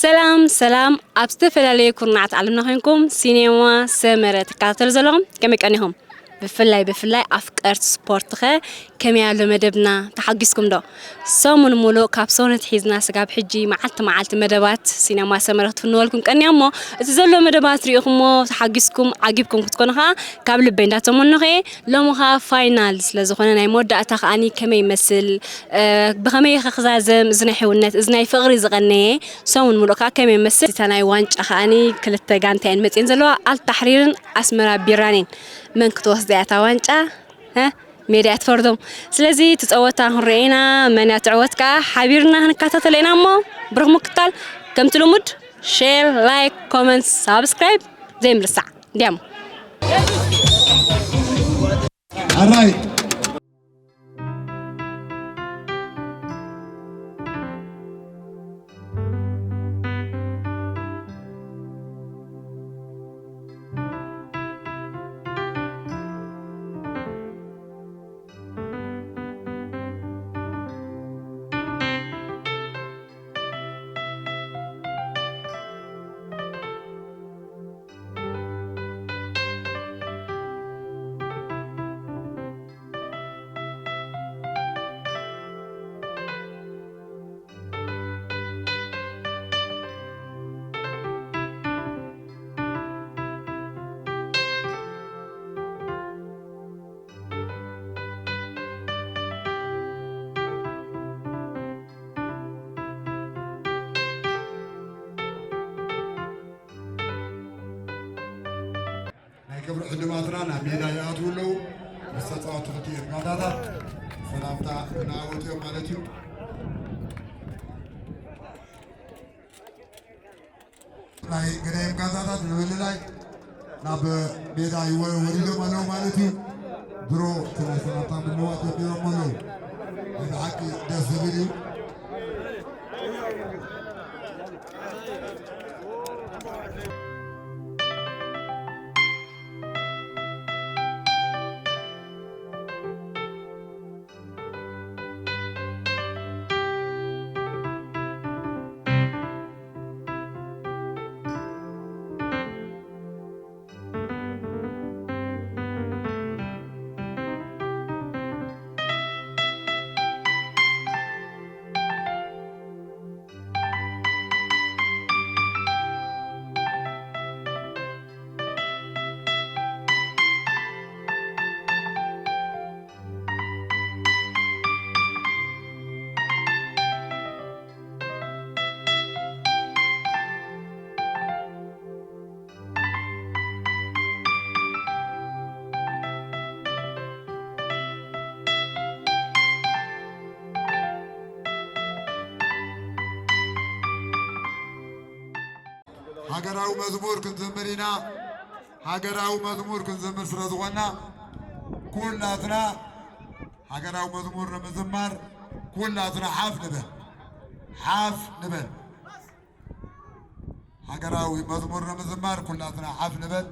ሰላም ሰላም፣ ኣብ ዝተፈላለዩ ኩርናዓት ዓለምና ኮንኩም ሲኔማ ሰመረ ትከታተሉ ዘለኹም ከመይ ቀኒኹም? ብፍላይ ብፍላይ ኣፍቀርቲ ስፖርትኸ ከመይ ኣሎ መደብና? ተሓጊስኩም ዶ? ሰሙን ሙሉእ ካብ ሰውነት ሒዝና ስጋብ ሕጂ መዓልቲ መዓልቲ መደባት ሲኔማ ሰመረ ክትፍንወልኩም ቀንያ እሞ፣ እቲ ዘሎ መደባት ሪኢኹሞ ተሓጊስኩም ዓጊብኩም ክትኮኑ ኸኣ ካብ ልበይ እንዳተመነኹ እየ። ሎሚ ኸኣ ፋይናል ስለ ዝኾነ ናይ መወዳእታ ኸኣኒ ከመይ ይመስል፣ እ፣ ብኸመይ ኸ ክዛዘም እዚ ናይ ሕውነት፣ እዚ ናይ ፍቕሪ ዝቐነየ ሰሙን ሙሉእ ከኣ ከመይ ይመስል? እታ ናይ ዋንጫ ኸኣኒ ክልተ ጋንታ እየን መጽየን ዘለዋ፣ ኣልታሕሪርን ኣስመራ ቢራን እየን። መን ክትወስዳ እያ እታ ዋንጫ? እ? ሜድያ ትፈርዶም። ስለዚ እቲ ጸወታ ክንርኢ ኢና፣ መን እያ ትዕወት ከኣ ሓቢርና ክንከታተሎ ኢና እሞ፣ ብሩኽ ምክታል። ከምቲ ልሙድ ሼር፣ ላይክ፣ ኮመንት፣ ሳብስክራይብ ዘይምርሳዕ። እንዲያሞ። ኣራይ። ናይ ክብሪ ዕድማትና ናብ ሜዳ ይኣትዉ ኣለዉ። ምስ ተጻወትቲ ክልቲኤን ጋንታታት ሰላምታ ክለዋወጡ እዮም ማለት እዩ። ናይ ገዳይም ጋንታታት ንምልላይ ናብ ሜዳ ይወ-፣ ወሪዶም ኣለዉ ማለት እዩ። ድሮ እቲ ናይ ሰላምታ ምልዋጥ ጀሚሮም ኣለዉ። ናይ ብሓቂ ደስ ዝብል እዩ። ሃገራዊ መዝሙር ክንዝምር ኢና። ሃገራዊ መዝሙር ክንዝምር ስለ ዝኾንና፣ ኩላትና ሃገራዊ መዝሙር ንምዝማር ኩላትና ሓፍ ንበል። ሓፍ ንበል። ሃገራዊ መዝሙር ንምዝማር ኩላትና ሓፍ ንበል።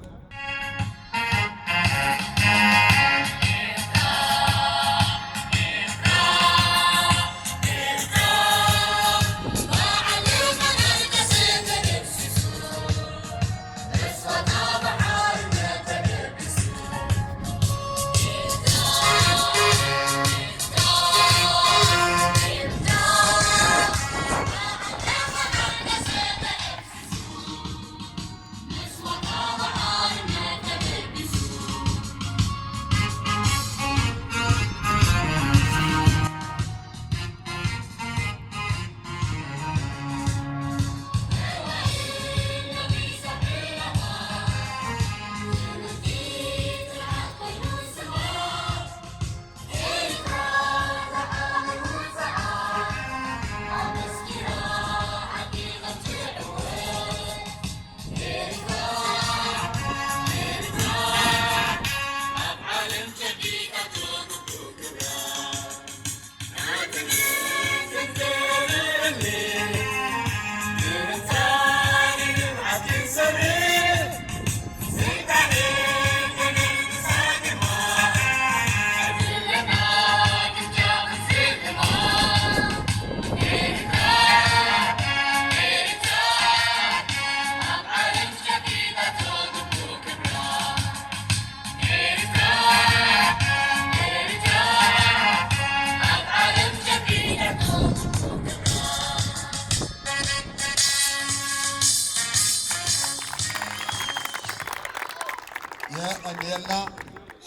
የቐንየልና።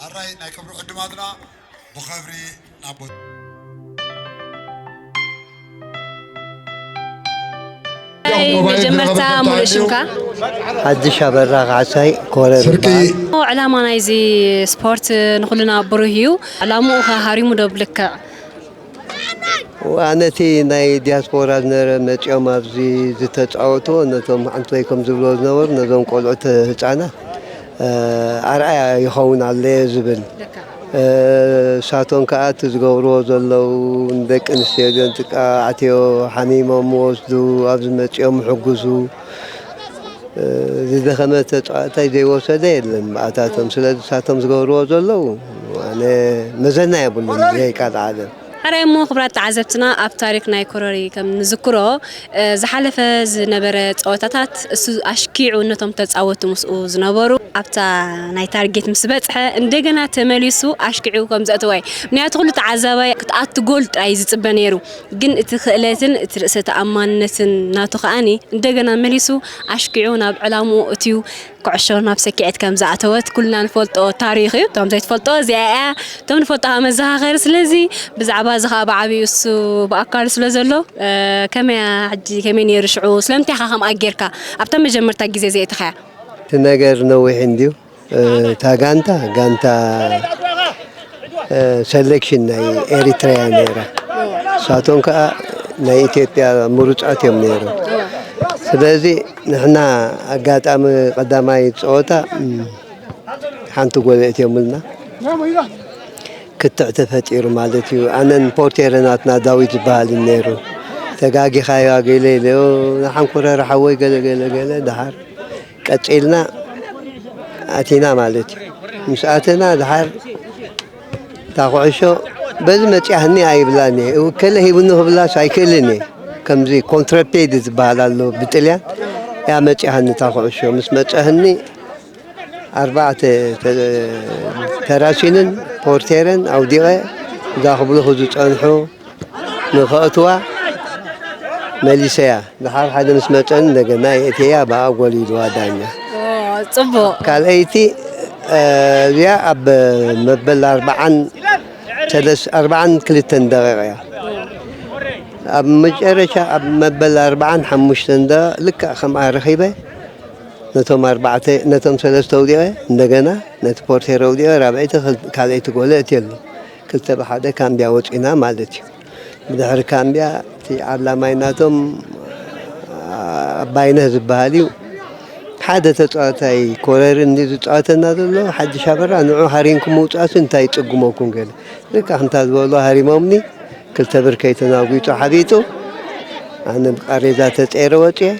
ኣራይ ናይ ክብሪ ዕድማትና ብኸብሪ ናብ ናይ መጀመርታ ሙሉእ ሽምካ? ሓድሽ ኣበራ ካሕሳይ ኮረ ስርቂ ይበሃል። ዕላማ ናይዚ ስፖርት ንኹልና ብሩህ እዩ። ዕላምኡ ከ ሃሪሙ ዶ ብልክዕ? ኣነቲ ናይ ዲያስፖራ ዝነበረ መፂኦም ኣብዚ ዝተፃወትዎ ነቶም ሓንቲ ወይ ከም ዝብሎ ዝነበሩ ነዞም ቆልዑት ህፃናት ኣርኣያ ይኸውን ኣለየ ዝብል። ሳቶም ከዓ እቲ ዝገብርዎ ዘለዉ ንደቂ ኣንስትዮ ዲዮን ጥቃ ኣትዮ ሓሚሞም ወስዱ ኣብዚ መፂኦም ሕጉዙ። ዝደኸመ ተፃዋታይ ዘይወሰደ የለን ብኣታቶም። ስለዚ ሳቶም ዝገብርዎ ዘለዉ ኣነ መዘና የብሉን ዘይቃልዓለም። ሓራይ እሞ ክብራት ተዓዘብትና ኣብ ታሪክ ናይ ኮረሪ ከም ንዝክሮ ዝሓለፈ ዝነበረ ፀወታታት እሱ ኣሽኪዑ ነቶም ተፃወቱ ምስኡ ዝነበሩ ኣብታ ናይ ታርጌት ምስ በፅሐ እንደገና ተመሊሱ ኣሽኪዑ ከም ዘእተወ እዩ። ምክንያቱ ኩሉ ተዓዛባይ ክትኣቱ ጎል ጥራይ ዝፅበ ነይሩ። ግን እቲ ክእለትን እቲ ርእሰ ተኣማንነትን ናቱ ከኣኒ እንደገና መሊሱ ኣሽኪዑ ናብ ዕላምኡ እትዩ ኩዕሾ ናብ ሰኪዐት ከም ዝኣተወት ኩልና ንፈልጦ ታሪኽ እዩ። እቶም ዘይትፈልጦ እዚኣ እያ። እቶም ንፈልጦ ከዓ መዘኻኸሪ። ስለዚ ብዛዕባ እዚ ከዓ ብዓብዩ እሱ ብኣካል ስለ ዘሎ ከመያ ሕጂ ከመይ ነይሩ ሽዑ ስለምንታይ ኢኻ ከምኣ ጌርካ ኣብታ መጀመርታ ግዜ ዘየትኻያ? እቲ ነገር ነዊሕ እንድዩ። እታ ጋንታ ጋንታ ሰሌክሽን ናይ ኤሪትራያ ነይራ። ንሳቶም ከዓ ናይ ኢትዮጵያ ምሩፃት እዮም ነይሮም። ስለዚ ንሕና ኣጋጣሚ ቀዳማይ ፀወታ ሓንቲ ጎል እትዮምልና ክትዕ ተፈጢሩ ማለት እዩ። ኣነን ፖርቴረ ናትና ዳዊት ዝበሃል እዩ ነይሩ። ተጋጊኻዮ ገለ ኢለዮ ንሓንኮረር ሓወይ ገለ ገለ ገለ ደሓር ቀፂልና ኣቲና ማለት እዩ። ምስ ኣተና ደሓር እታ ኩዕሾ በዚ መፅያህኒ ኣይብላን እየ። እከለ ሂቡኒ ክብላስ ኣይክእልን እየ። ከምዚ ኮንትረፔድ ዝበሃል ኣሎ ብጥልያን እያ መፅያህኒ እታ ኩዕሾ። ምስ መፀህኒ ኣርባዕተ ተራሲንን ፖርቴረን ኣውዲቐ እዛ ክብልኹ ዝፀንሑ ንኸእትዋ መሊሰያ። ደሓር ሓደ ምስ መፀኒ እንደገና የእትየያ ብኣ ጎል ኢልዋ ዳኛ። ፅቡቕ። ካልኣይቲ እዚኣ ኣብ መበል ኣርባዓን ሰለስ ኣርባዓን ክልተን ደቂቕ እያ። ኣብ መጨረሻ ኣብ መበል ኣርባዓን ሓሙሽተን ደቂቕ ልክዕ ከምኣ ረኺበ ነቶም ኣርባዕተ ነቶም ሰለስተ ኣውዲቐ እንደገና ነቲ ፖርቴር ኣውዲቐ ራብዐይቲ ካልኣይቲ ጎል እትየሉ ክልተ ብሓደ ካምቢያ ወፂና ማለት እዩ። ብድሕሪ ካምቢያ እቲ ዓላማይ ናቶም ኣባይነህ ዝበሃል እዩ። ሓደ ተፃዋታይ ኮረር እንዲ ዝፃወተና ዘሎ ሓድሽ ኣበራ ንዑ ሃሪንኩም ምውፃእሲ እንታይ ይፅጉመኩም ገለ ልካ ክንታ ዝበሎ ሃሪሞምኒ ክልተ ብርከይ ተናጒጡ ሓቢጡ ኣነ ብቃሬዛ ተፀይረ ወፅየ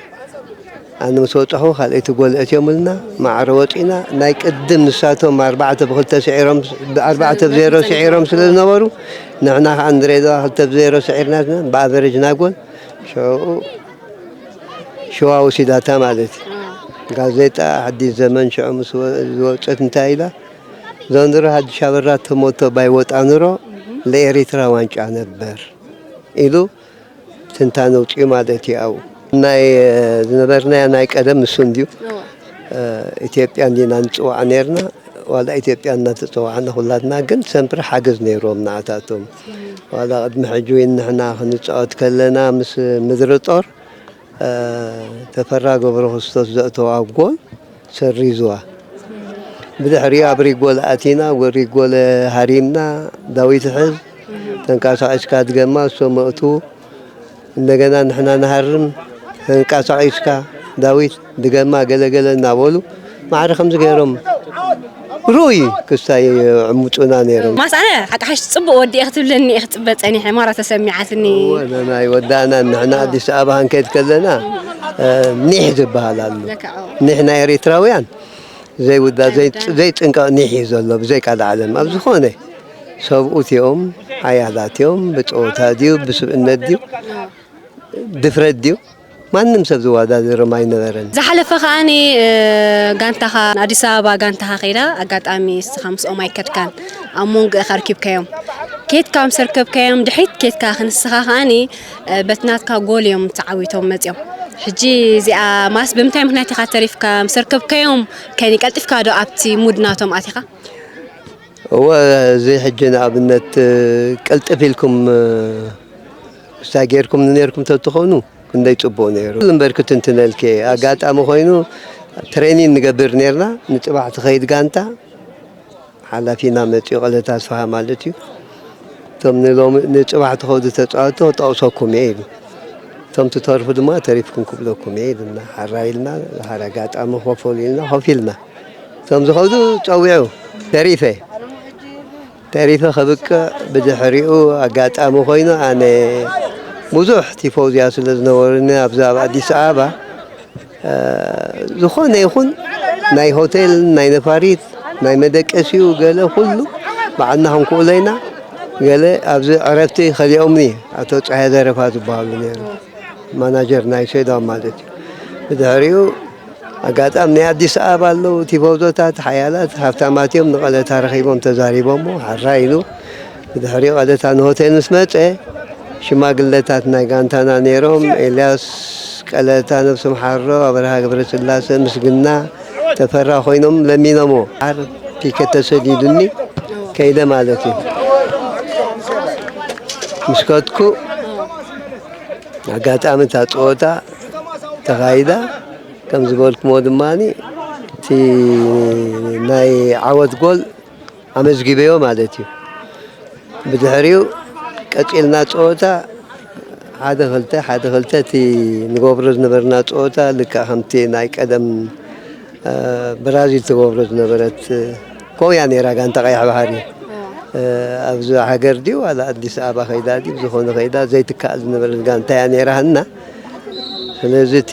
ኣነ ምስ ወፃኹ ካልኣይቲ ጎል እትዮምልና ማዕረ ወፂና ናይ ቅድም ንሳቶም ኣርባዕተ ብክልተ ስዒሮም ኣርባዕተ ብዜሮ ስዒሮም ስለ ዝነበሩ ንሕና ከዓ ንድሬዳዋ ክልተ ብዜሮ ስዒርና ብኣቨሬጅ ናይ ጎል ሽዑ ሽዋ ወሲዳታ ማለት እዩ። ጋዜጣ ሓዲስ ዘመን ሽዑ ምስ ዝወፀት እንታይ ኢላ ዘንድሮ ሓድሽ ኣበራ ተሞቶ ባይወጣ ኑሮ ለኤሪትራ ዋንጫ ነበር ኢሉ ትንታነ ውፅኡ ማለት እዩ። ኣብኡ ናይ ዝነበርናዮ ናይ ቀደም ንሱ እንድዩ። ኢትዮጵያ እንዲና ንፅዋዕ ነርና ዋላ ኢትዮጵያ እናተፀዋዕና ኩላትና ግን ሰምፕሪ ሓገዝ ነይርዎም ንዓታቶም ዋላ ቅድሚ ሕጂ እውን ንሕና ክንፃወት ከለና ምስ ምድሪ ጦር ተፈራ ገብረክርስቶስ ዘእተዋ ጎል ሰሪዝዋ። ብድሕሪኡ ኣብ ሪጎል ኣቲና፣ ሪጎል ሃሪምና፣ ዳዊት ሕዝ፣ ተንቀሳቒስካ ድገማ፣ እሶም መእትዉ፣ እንደገና ንሕና ንሃርም፣ ተንቀሳቒስካ ዳዊት ድገማ፣ ገለገለ እናበሉ ማዕረ ከምዚ ገይሮም ርኡይ ክስታይ የዕምፁና ነይሮም። ማስ ኣነ ሓቂ ሓሽ ፅቡቅ ወዲኤ ክትብለኒ እየ ክፅበ ፀኒሐ ማራ ተሰሚዓትኒ። እወ፣ ናይ ወዳእና ንሕና ኣዲስ ኣበባ ክንከይድ ከለና ኒሕ ዝበሃል ኣሎ። ኒሕ ናይ ኤሪትራውያን ዘይውዳ ዘይፅንቀቕ ኒሕ እዩ ዘሎ ብዘይ ቃል ዓለም ኣብ ዝኾነ ሰብኡት እዮም ሓያላት እዮም ብፀወታ ድዩ ብስብእነት ድዩ ድፍረት ድዩ ማንም ሰብ ዝወዳደሮም ኣይነበረን። ዝሓለፈ ከዓኒ ጋንታኻ ኣዲስ ኣበባ ጋንታኻ ከይዳ ኣጋጣሚ ንስኻ ምስኦም ኣይከድካን ኣብ መንጎ ኢኻ ኣርኪብካዮም። ኬድካ ምስ ኣርከብካዮም ድሕሪት ኬድካ ንስኻ ከዓኒ በቲ ናትካ ጎል እዮም ተዓዊቶም መፅዮም። ሕጂ እዚኣ ማስ ብምንታይ ምኽንያት ኢኻ ተሪፍካ? ምስ ኣርከብካዮም ከኒ ቀልጢፍካ ዶ ኣብቲ ሙድ ናቶም ኣቲኻ? እወ፣ እዚ ሕጂ ንኣብነት ቅልጥፍ ኢልኩም ምስታ ጌርኩም ነርኩም ተትኾኑ ክንደይ ጽቡቕ ነይሩ። እምበር ክትንትነልኪ ኣጋጣሚ ኮይኑ ትሬኒን ንገብር ነርና። ንጽባሕ ትኸይድ ጋንታ ሓላፊና መጺኡ፣ ቀለታ ኣስፍሃ ማለት እዩ። እቶም ንሎሚ ንጽባሕ ትኸዱ ተጻወትቲ ክጠቕሰኩም እየ ኢሉ። እቶም ትተርፉ ድማ ተሪፍኩም ክብለኩም እየ ኢሉና። ሓራ ኢልና፣ ድሓር ኣጋጣሚ ኮፈሉ ኢልና፣ ኮፍ ኢልና። እቶም ዝኸዱ ጸዊዑ፣ ተሪፈ። ተሪፈ ከብቅዕ ብድሕሪኡ ኣጋጣሚ ኮይኑ፣ ኣነ ብዙሕ ቲፎዝያ ስለ ዝነበሩኒ ኣብዚ ኣብ ኣዲስ ኣበባ፣ እ፣ ዝኾነ ይኹን ናይ ሆቴል፣ ናይ ነፋሪት፣ ናይ መደቀሲኡ ገለ ኩሉ ባዕልና ክንክእሎ ኢና። ገለ ኣብዚ ዕረፍቲ ከሊኦምኒ፣ ኣቶ ጸሃየ ዘረፋ ዝበሃሉ ነይሩ፣ ማናጀር ናይ ሶይዳን ማለት እዩ። ብድሕሪኡ ኣጋጣሚ ናይ ኣዲስ ኣበባ ኣለዉ ቲፎዞታት ሓያላት ሃብታማት እዮም፣ ንቐለታ ረኺቦም ተዛሪቦሞ፣ ሓራ ኢሉ። ብድሕሪኡ ቀለታ ንሆቴል ምስ መጸ፣ ሽማግለታት ናይ ጋንታና ነይሮም፣ ኤልያስ ቀለታ፣ ነብሶም ሓሮ፣ ኣብርሃ ገብረስላሰ፣ ምስግና ተፈራ ኮይኖም ለሚኖሞ። ዓር ቲኬት ተሰዲዱኒ ከይደ ማለት እዩ። ምስ ከድኩ ኣጋጣሚ እታ ጸወታ ተኻይዳ። ከም ዝበልኩሞ ድማ እቲ ናይ ዓወት ጎል ኣመዝጊበዮ ማለት እዩ። ብድሕሪኡ ቀጺልና ጸወታ ሓደ ክልተ፣ ሓደ ክልተ፣ እቲ ንገብሮ ዝነበርና ጸወታ ልክዕ ከምቲ ናይ ቀደም፣ እ፣ ብራዚል ትገብሮ ዝነበረት፣ እ፣ ከምኡ እያ ነይራ ጋንታ ቀይሕ ባሕሪ። እ፣ ኣብዚ ሃገር ድዩ ዋላ ኣዲስ ኣበባ ከይዳ ድዩ ብዝኾነ ከይዳ ዘይትከኣል ዝነበረት ጋንታ እያ ነይራ ህና። ስለዚ እቲ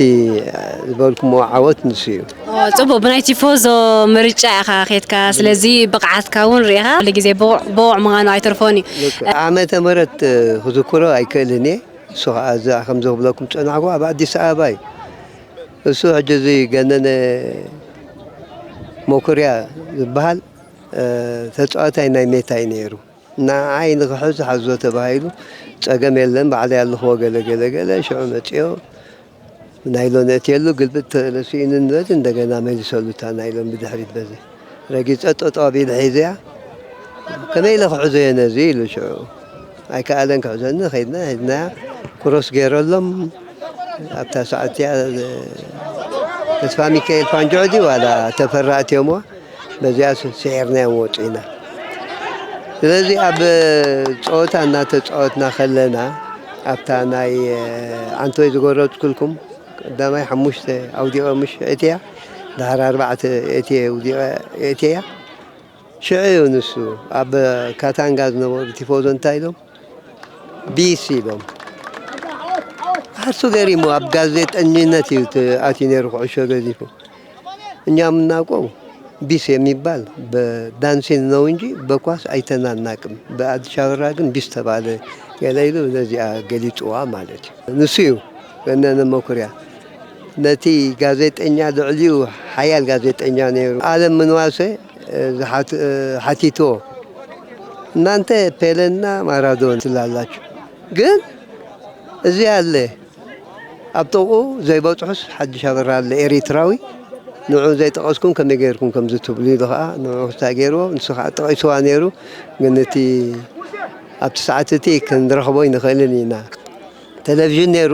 ዝበልኩሞ ዓወት ንሱ እዩ። ኦ፣ ጽቡቕ፣ ብናይ ቲፎዞ ምርጫ ኢኻ ኬድካ፣ ስለዚ ብቕዓትካ እውን ርኢኻ፣ ኩሉ ግዜ ብቑዕ፣ ብቑዕ ምዃኑ ኣይተርፎን እዩ። ልክዕ። ዓመተ ምህረት ክዝክሮ ኣይክእልን እየ። እሱ ኸዓ እዛ ከም ዝብለኩም ጸናሕኩ ኣብ ኣዲስ ኣበባ እዩ። እሱ ሕጂ እዚ ገነነ መኩርያ ዝበሃል፣ እ፣ ተጻዋታይ ናይ ሜታ እዩ ነይሩ። ንዓይ ንኽሕዝ ሓዞ ተባሂሉ፣ ጸገም የለን፣ ባዕለይ ኣለኽዎ፣ ገለ፣ ገለ፣ ገለ፣ ሽዑ መጺኦ፣ ናይሎን እትየሉ፣ ግልብጥ ተረሲኡ ንንበል፣ እንደገና መሊሰሉ እታ ናይሎን ብድሕሪት በዚ ረጊጸ፣ ጠጠው ኣቢለ ሒዘያ፣ ከመይ ኢለ ክሕዞ እየ ነዚ? ኢሉ ሽዑ። ኣይከኣለን ክሕዘኒ፣ ኸይድና፣ ሒዝናያ፣ ክሮስ ገይረሎም፣ ኣብታ ሰዓት እቲኣ፣ ተስፋ ሚካኤል ፋንጆ ድዩ ዋላ ተፈራ ኣትዮምዋ? በዚኣ ስ-፣ ስዒርናዮም ወጺእና። ስለዚ ኣብ ጸወታ እናተጻወትና ከለና፣ ኣብታ ናይ፣ እ፣ ዓንቶይ ዝጎረጽኩልኩም ቀዳማይ ሓሙሽተ ኣውዲቐ ምሽ እትያ፣ ድሓር ኣርባዕተ እትየ ውዲቐ እትያ። ሽዑ እዩ ንሱ ኣብ ካታንጋ ዝነበሩ ቲፎዞ እንታይ ኢሎም? ቢስ ኢሎም። ኣሱ ገሪሙ ኣብ ጋዜጠኝነት እዩ ት-፣ ኣትዩ ነይሩ ኩዕሾ ገዚፉ። እኛ የምናውቀው ቢስ የሚባል በዳንሲን ነው እንጂ በኳስ አይተናናቅም። በአዲሻበራ ግን ቢስ ተባለ ገለ ኢሉ ነዚኣ ገሊጽዋ ማለት እዩ። ንሱ እዩ ገነነ መኩርያ። ነቲ ጋዜጠኛ ልዕሊኡ ሓያል ጋዜጠኛ ነይሩ። ኣለም ምንዋሰ፣ እ፣ ዝሓት-፣ እ፣ ሓቲትዎ፣ "እናንተ ፔለና ማራዶን ትላላችሁ፣ ግን እዚ ኣለ፣ ኣብ ጥቕኡ ዘይበጽሑስ ሓድሽ ኣበራ ኣለ ኤሪትራዊ፣ ንዑ ዘይጠቐስኩም ከመይ ገይርኩም ከምዚ ትብሉ?" ኢሉ ኸዓ ንዑ ክስታይ ገይርዎ፣ ንሱ ኸዓ ጠቒስዋ ነይሩ። ግን እቲ ኣብቲ ሰዓት እቲ ክንረኽቦ ኣይንኽእልን ኢና። ቴሌቪዥን ነይሩ፣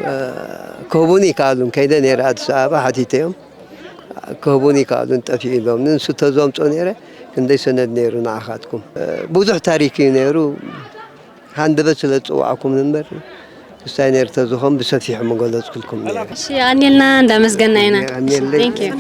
እ፣ ክህቡኒ ይከኣሉን፣ ከይደ ነይረ ኣዲስ ኣበባ ሓቲተዮም፣ ክህቡኒ ይከኣሉን፣ ጠፊኡ ኢሎም። ንሱ ተዘምጾ ነይረ፣ ክንደይ ሰነድ ነይሩ ንዓኻትኩም። እ፣ ብዙሕ ታሪክ እዩ ነይሩ። ሃንደበት ስለ ዝጽዋዕኩም እምበር፣ ክስታይ ነይሩ ተዝኾን ብሰፊሑ ምገለጽኩልኩም ነይረ። እሺ፣ የቐንየልና፣ እንዳመስገና ኢና። የቐንየለይ። Thank you።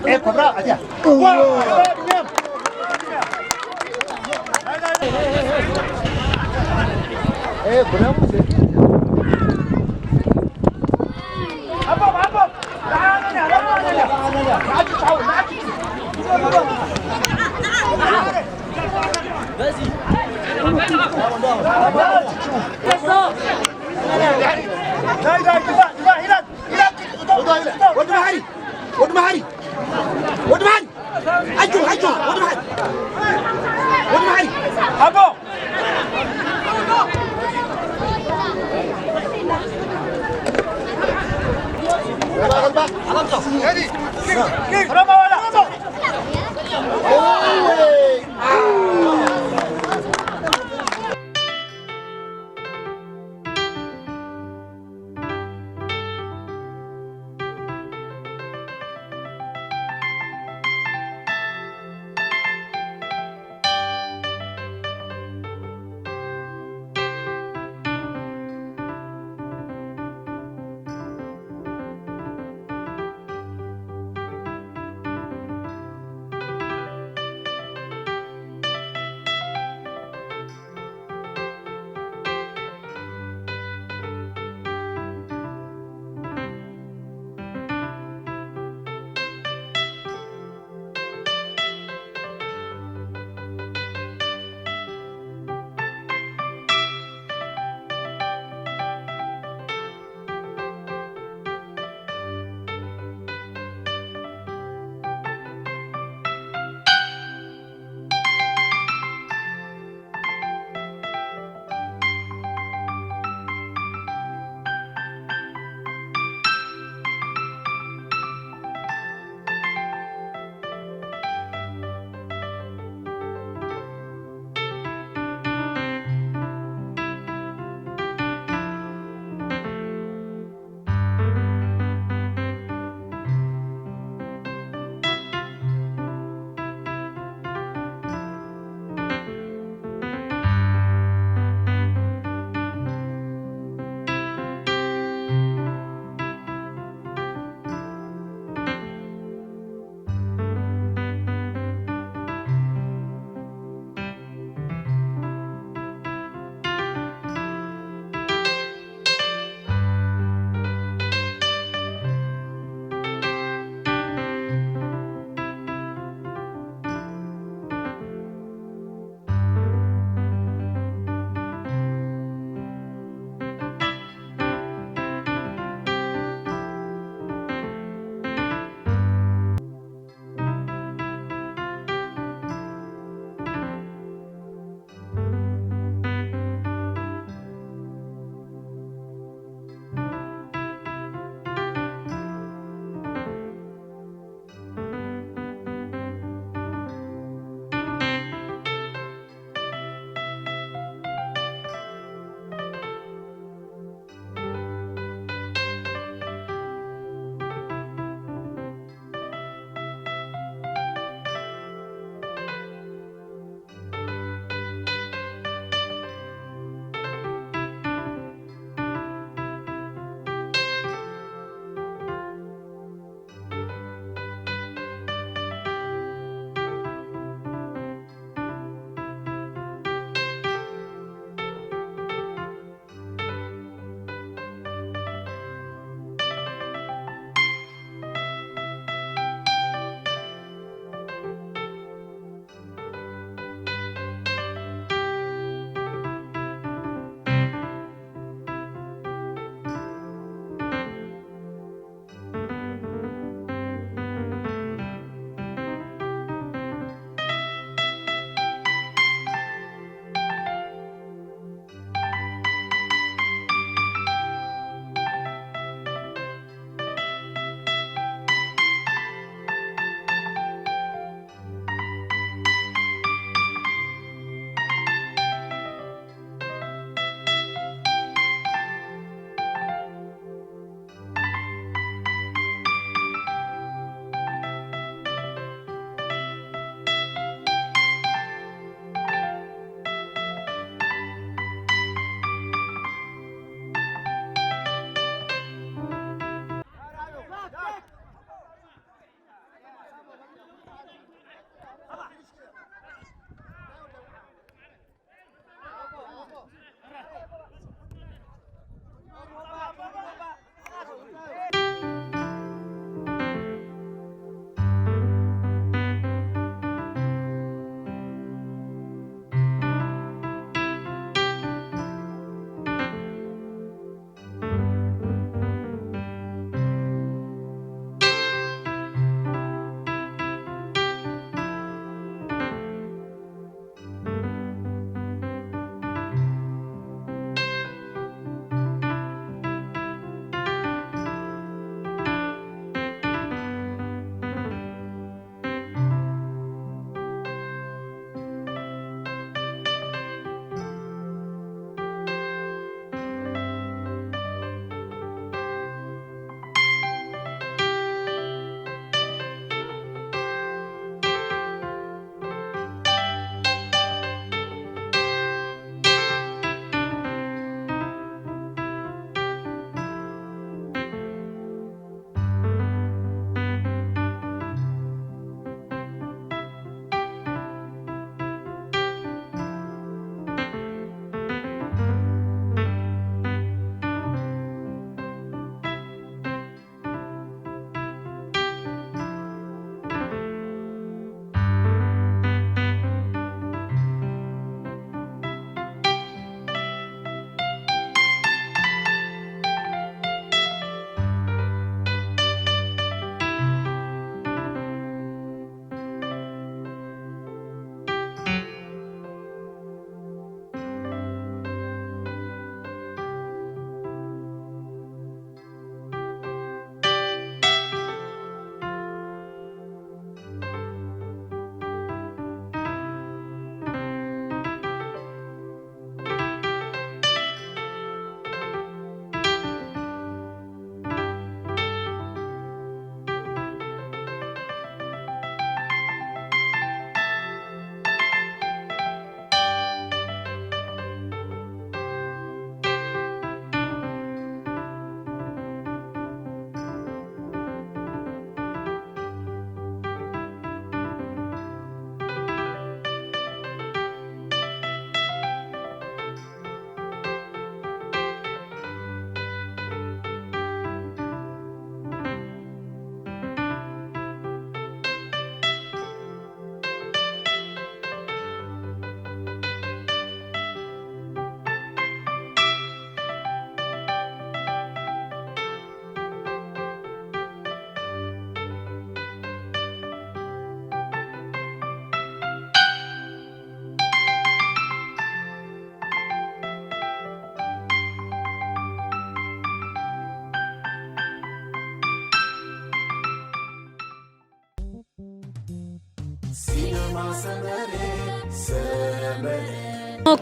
Eh, cobra, allá. Eh, bravo, ወዲ መሓሪ፣ ወዲ መሓሪ፣ ወዲ መሓሪ፣ ኣጆ፣ ኣጆ፣ ወዲ መሓሪ፣ ወዲ መሓሪ፣ ኣቦ።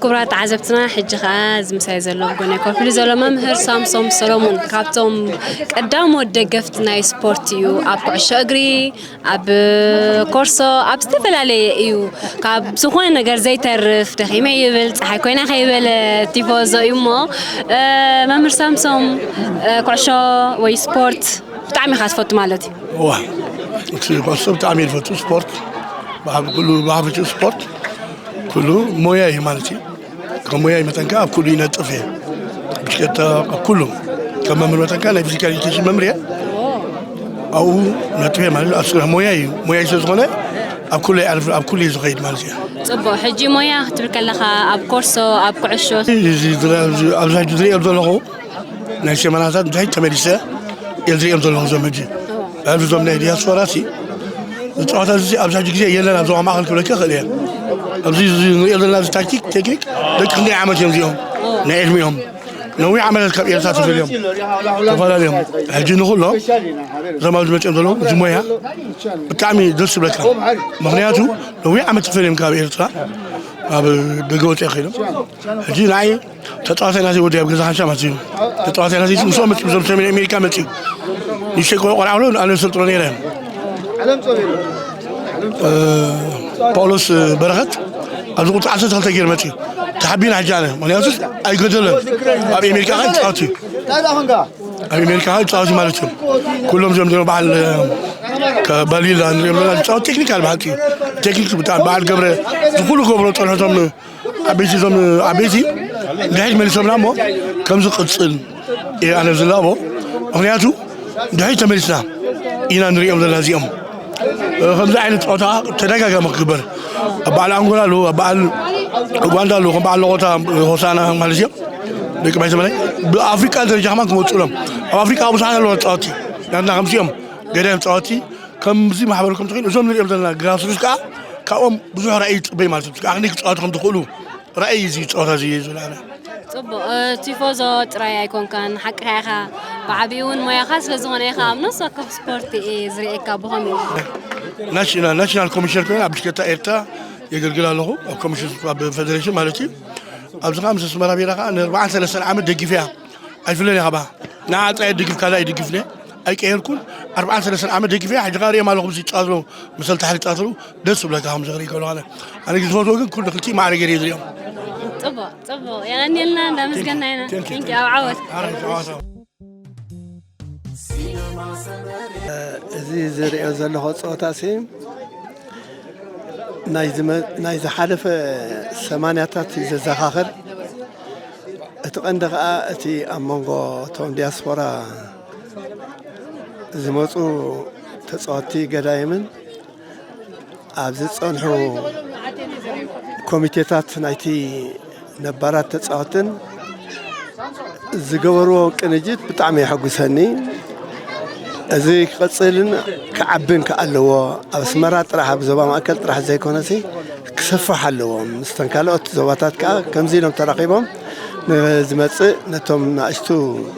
ክቡራት ተዓዘብትና፣ ሕጂ ኸኣ እዚ ምሳይ ዘሎ ኣብ ጎነይ ኮፍ ኢሉ ዘሎ መምህር ሳምሶም ሰሎሙን፣ ካብቶም ቀዳሞት ደገፍቲ ናይ ስፖርት እዩ። ኣብ ኩዕሾ እግሪ፣ ኣብ ኮርሶ፣ ኣብ ዝተፈላለየ እዩ። ካብ ዝኾነ ነገር ዘይተርፍ፣ ደኺመ ይብል፣ ፀሓይ ኮይና ከይበለ ቲፎዞ እዩ እሞ፣ እ፣ መምህር ሳምሶም፣ እ፣ ኩዕሾ ወይ ስፖርት ብጣዕሚ ኢኻ ትፈቱ ማለት እዩ? እዋ፣ እቲ ኩዕሶ ብጣዕሚ እየ ዝፈቱ። ስፖርት፣ ብሓ-፣ ኩሉ ብሓፈሽኡ ስፖርት፣ ኩሉ ሞያ እዩ ማለት እዩ። ከም ሞያ መጠን ከኣ ኣብ ኩሉ ይነጥፍ እየ። ብሽክለታ፣ ኣብ ኩሉ፣ ከም መምህር መጠን ከኣ ናይ ፊዚካል ኤጁኬሽን መምህር እየ። ኣብኡ ነጥፍ እየ ማለት እዩ። ኣብ ስራሕ ሞያ እዩ። ሞያ ስለ ዝኾነ ኣብ ኩሉ ይኣልፍ፣ ኣብ ኩሉ እዩ ዝኸይድ ማለት እዩ። ጽቡቕ። ሕጂ ሞያ ክትብል ከለኻ ኣብ ኮርሶ፣ ኣብ ኩዕሾ? እዚ ዝረ-፣ ኣብዚ፣ ኣብዚ ሕጂ ዝሪኦ ዘለኹ ናይ ሰማናታት እንታይ ተመሊሰ እየ ዝሪኦም ዘለኹ እዞም ሕጂ። ኣብዚ እዞም ናይ ዲያስፖራ ሲ፣ እዚ ጨዋታ እዚ ኣብዚ ሕጂ ግዜ የለን፣ ኣብ ዞባ ማእከል ክብለካ ይኽእል እየ። ኣብዚ እዚ ንሪኦ ዘለና እዚ ታክቲክ፣ ቴክኒክ፣ ደቂ ክንደይ ዓመት እዮም እዚኦም? ናይ ዕድሚኦም። ነዊሕ ዓመታት ካብ ኤርትራ ተፈልዮም፣ ተፈላለዮም። ሕጂ ንኹሎም እዞም ኣብዚ መፅኦም ዘለዉ፣ እዚ ሞያ ብጣዕሚ ደስ ዝብለካ። ምኽንያቱ ነዊሕ ዓመት ተፈልዮም ካብ ኤርትራ ኣብ ደገ ወፂኦም ከይዶም። ሕጂ ንዓይ ተጻዋታይ ናተይ ወዲ ኣብ ገዛ ሓንሻ ማለት እዩ። ተጻዋታይ ናተይ ምስኦም መጺኡ፣ እዞም ሰሜን ኣሜሪካ መጺኡ። ንእሽተይ ቆልዓ፣ ቆልዓ ኣሎ፣ ኣነ ዘሰልጥኖ ነይረ። እ፣ ጳውሎስ በረኸት ኣብዚ ቁጽሪ ዓሰርተ ክልተ ገይሩ መጺኡ። ተሓቢና ሕጂ ኣነ፣ ምኽንያቱ ኣይገደለን። ኣብ ኣሜሪካ ኸኣ ይጻወት እዩ። ኣብ ኣሜሪካ ኸኣ ይጻወት እዩ ማለት እዩ። ኩሎም እዚኦም ድማ በዓል፣ እ፣ ከባሊላ ንሪኦም ዘለና ዝጻወት ቴክኒካል በሓቂ። ቴክኒክ ብጣዕሚ በዓል ገብረ፣ እዚ ኩሉ ገብሮ ጸንሖቶም ዓበይቲ፣ እዞም ዓበይቲ ድሕሪት መሊሶምና እሞ፣ ከምዚ ቅጽል እየ ኣነ ዝላቦ። ምኽንያቱ ድሕሪት ተመሊስና ኢና ንሪኦም ዘለና እዚኦም። እ፣ ከምዚ ዓይነት ጸወታ ተደጋጋሚ ክግበር። ኣብ በዓል ኣንጎላ ኣለዉ፣ ኣብ በዓል ኡጋንዳ ኣለዉ፣ ከም በዓል ለቖታ ሆሳና ማለት እዮም። ደቂ ባይ ዘመናይ ብኣፍሪቃ ደረጃ ከማን ክመጹ እዮም። ኣብ ኣፍሪቃ ብዙሓት ኣለዉ ተጻወትቲ። ናትና ከምዚኦም ገዳይም ተጻወትቲ ከምዚ ማሕበር ከም ተኾይኑ፣ እዞም ንሪኦም ዘለና ግራስሩትስ ከኣ ካብኦም ብዙሕ ራእይ ይጽበይ ማለት እዩ። ኣኽኒ ክጻወቱ ከም ዝኽእሉ ራእይ እዚ ጸወታ እዚ እዩ ዝብል ኣነ። ጽቡቕ፣ እ፣ ቲፎዞ ጥራይ ኣይኮንካን፣ ሓቅኻ ኢኻ። ብዓቢኡ እውን ሞያኻ ስለ ዝኾነ ኢኻ ኣብ ነፍሲ ወከፍ ስፖርት እየ ዝርእየካ። ብኸመይ? ናሽናል፣ ናሽናል ኮሚሽነር ኮይነ ኣብ ብሽክለታ ኤርትራ የገልግል ኣለኹ፣ ኣብ ኮሚሽን፣ ኣብ ፌደሬሽን ማለት እዩ። ኣብዚ ኸኣ ምስ ኣስመራ ቢራ ኸኣ ንኣርባዓን ሰለስተን ዓመት ደጊፈያ። ኣይፍለን እያ ኸባ። ንዓ ጥራይ እየ ድግፍ፣ ካልእ ኣይድግፍን እየ። ኣይቀየርኩን። ኣርባዓን ሰለስተን ዓመት ደጊፈያ፣ ሕጂ ኸኣ ርእዮም ኣለኹ፣ ምስ ይጻወቱ፣ መሰል ታሕሊ ይጻወቱ፣ ደስ ዝብለካ ከም ዝርኢ ከሎ ኣነ። ኣነ ግን ዝፈትዎ ግን ኩሉ ክልቲኡ ማዕረ ገይረ እየ ዝርእዮም። ጽቡቕ፣ ጽቡቕ። የቐንየልና፣ እንዳመስገና ኢና። ቴንክ ዩ። ቴንክ ዩ፣ ኣብ ዓወት። ኣረ፣ ጨዋታ። እዚ ዝርእዮ ዘለኹ ጸወታ ሲ ናይ ዝመ-፣ ናይ ዝሓለፈ ሰማንያታት እዩ ዘዘኻኽር። እቲ ቀንዲ ኸኣ እቲ ኣብ መንጎ እቶም ዲያስፖራ ዝመጹ ተጻወትቲ ገዳይምን ኣብ ዝጸንሑ ኮሚቴታት ናይቲ ነባራት ተጻወትን ዝገበርዎ ቅንጅት ብጣዕሚ የሐጉሰኒ። እዚ ክቕጽልን ክዓብን ከኣ ኣለዎ። ኣብ ኣስመራ ጥራሕ፣ ኣብ ዞባ ማእከል ጥራሕ ዘይኮነሲ ክሰፍሕ ኣለዎ። ምስተን ካልኦት ዞባታት ከኣ ከምዚ ኢሎም ተራኺቦም ንዝመጽእ ነቶም ናእሽቱ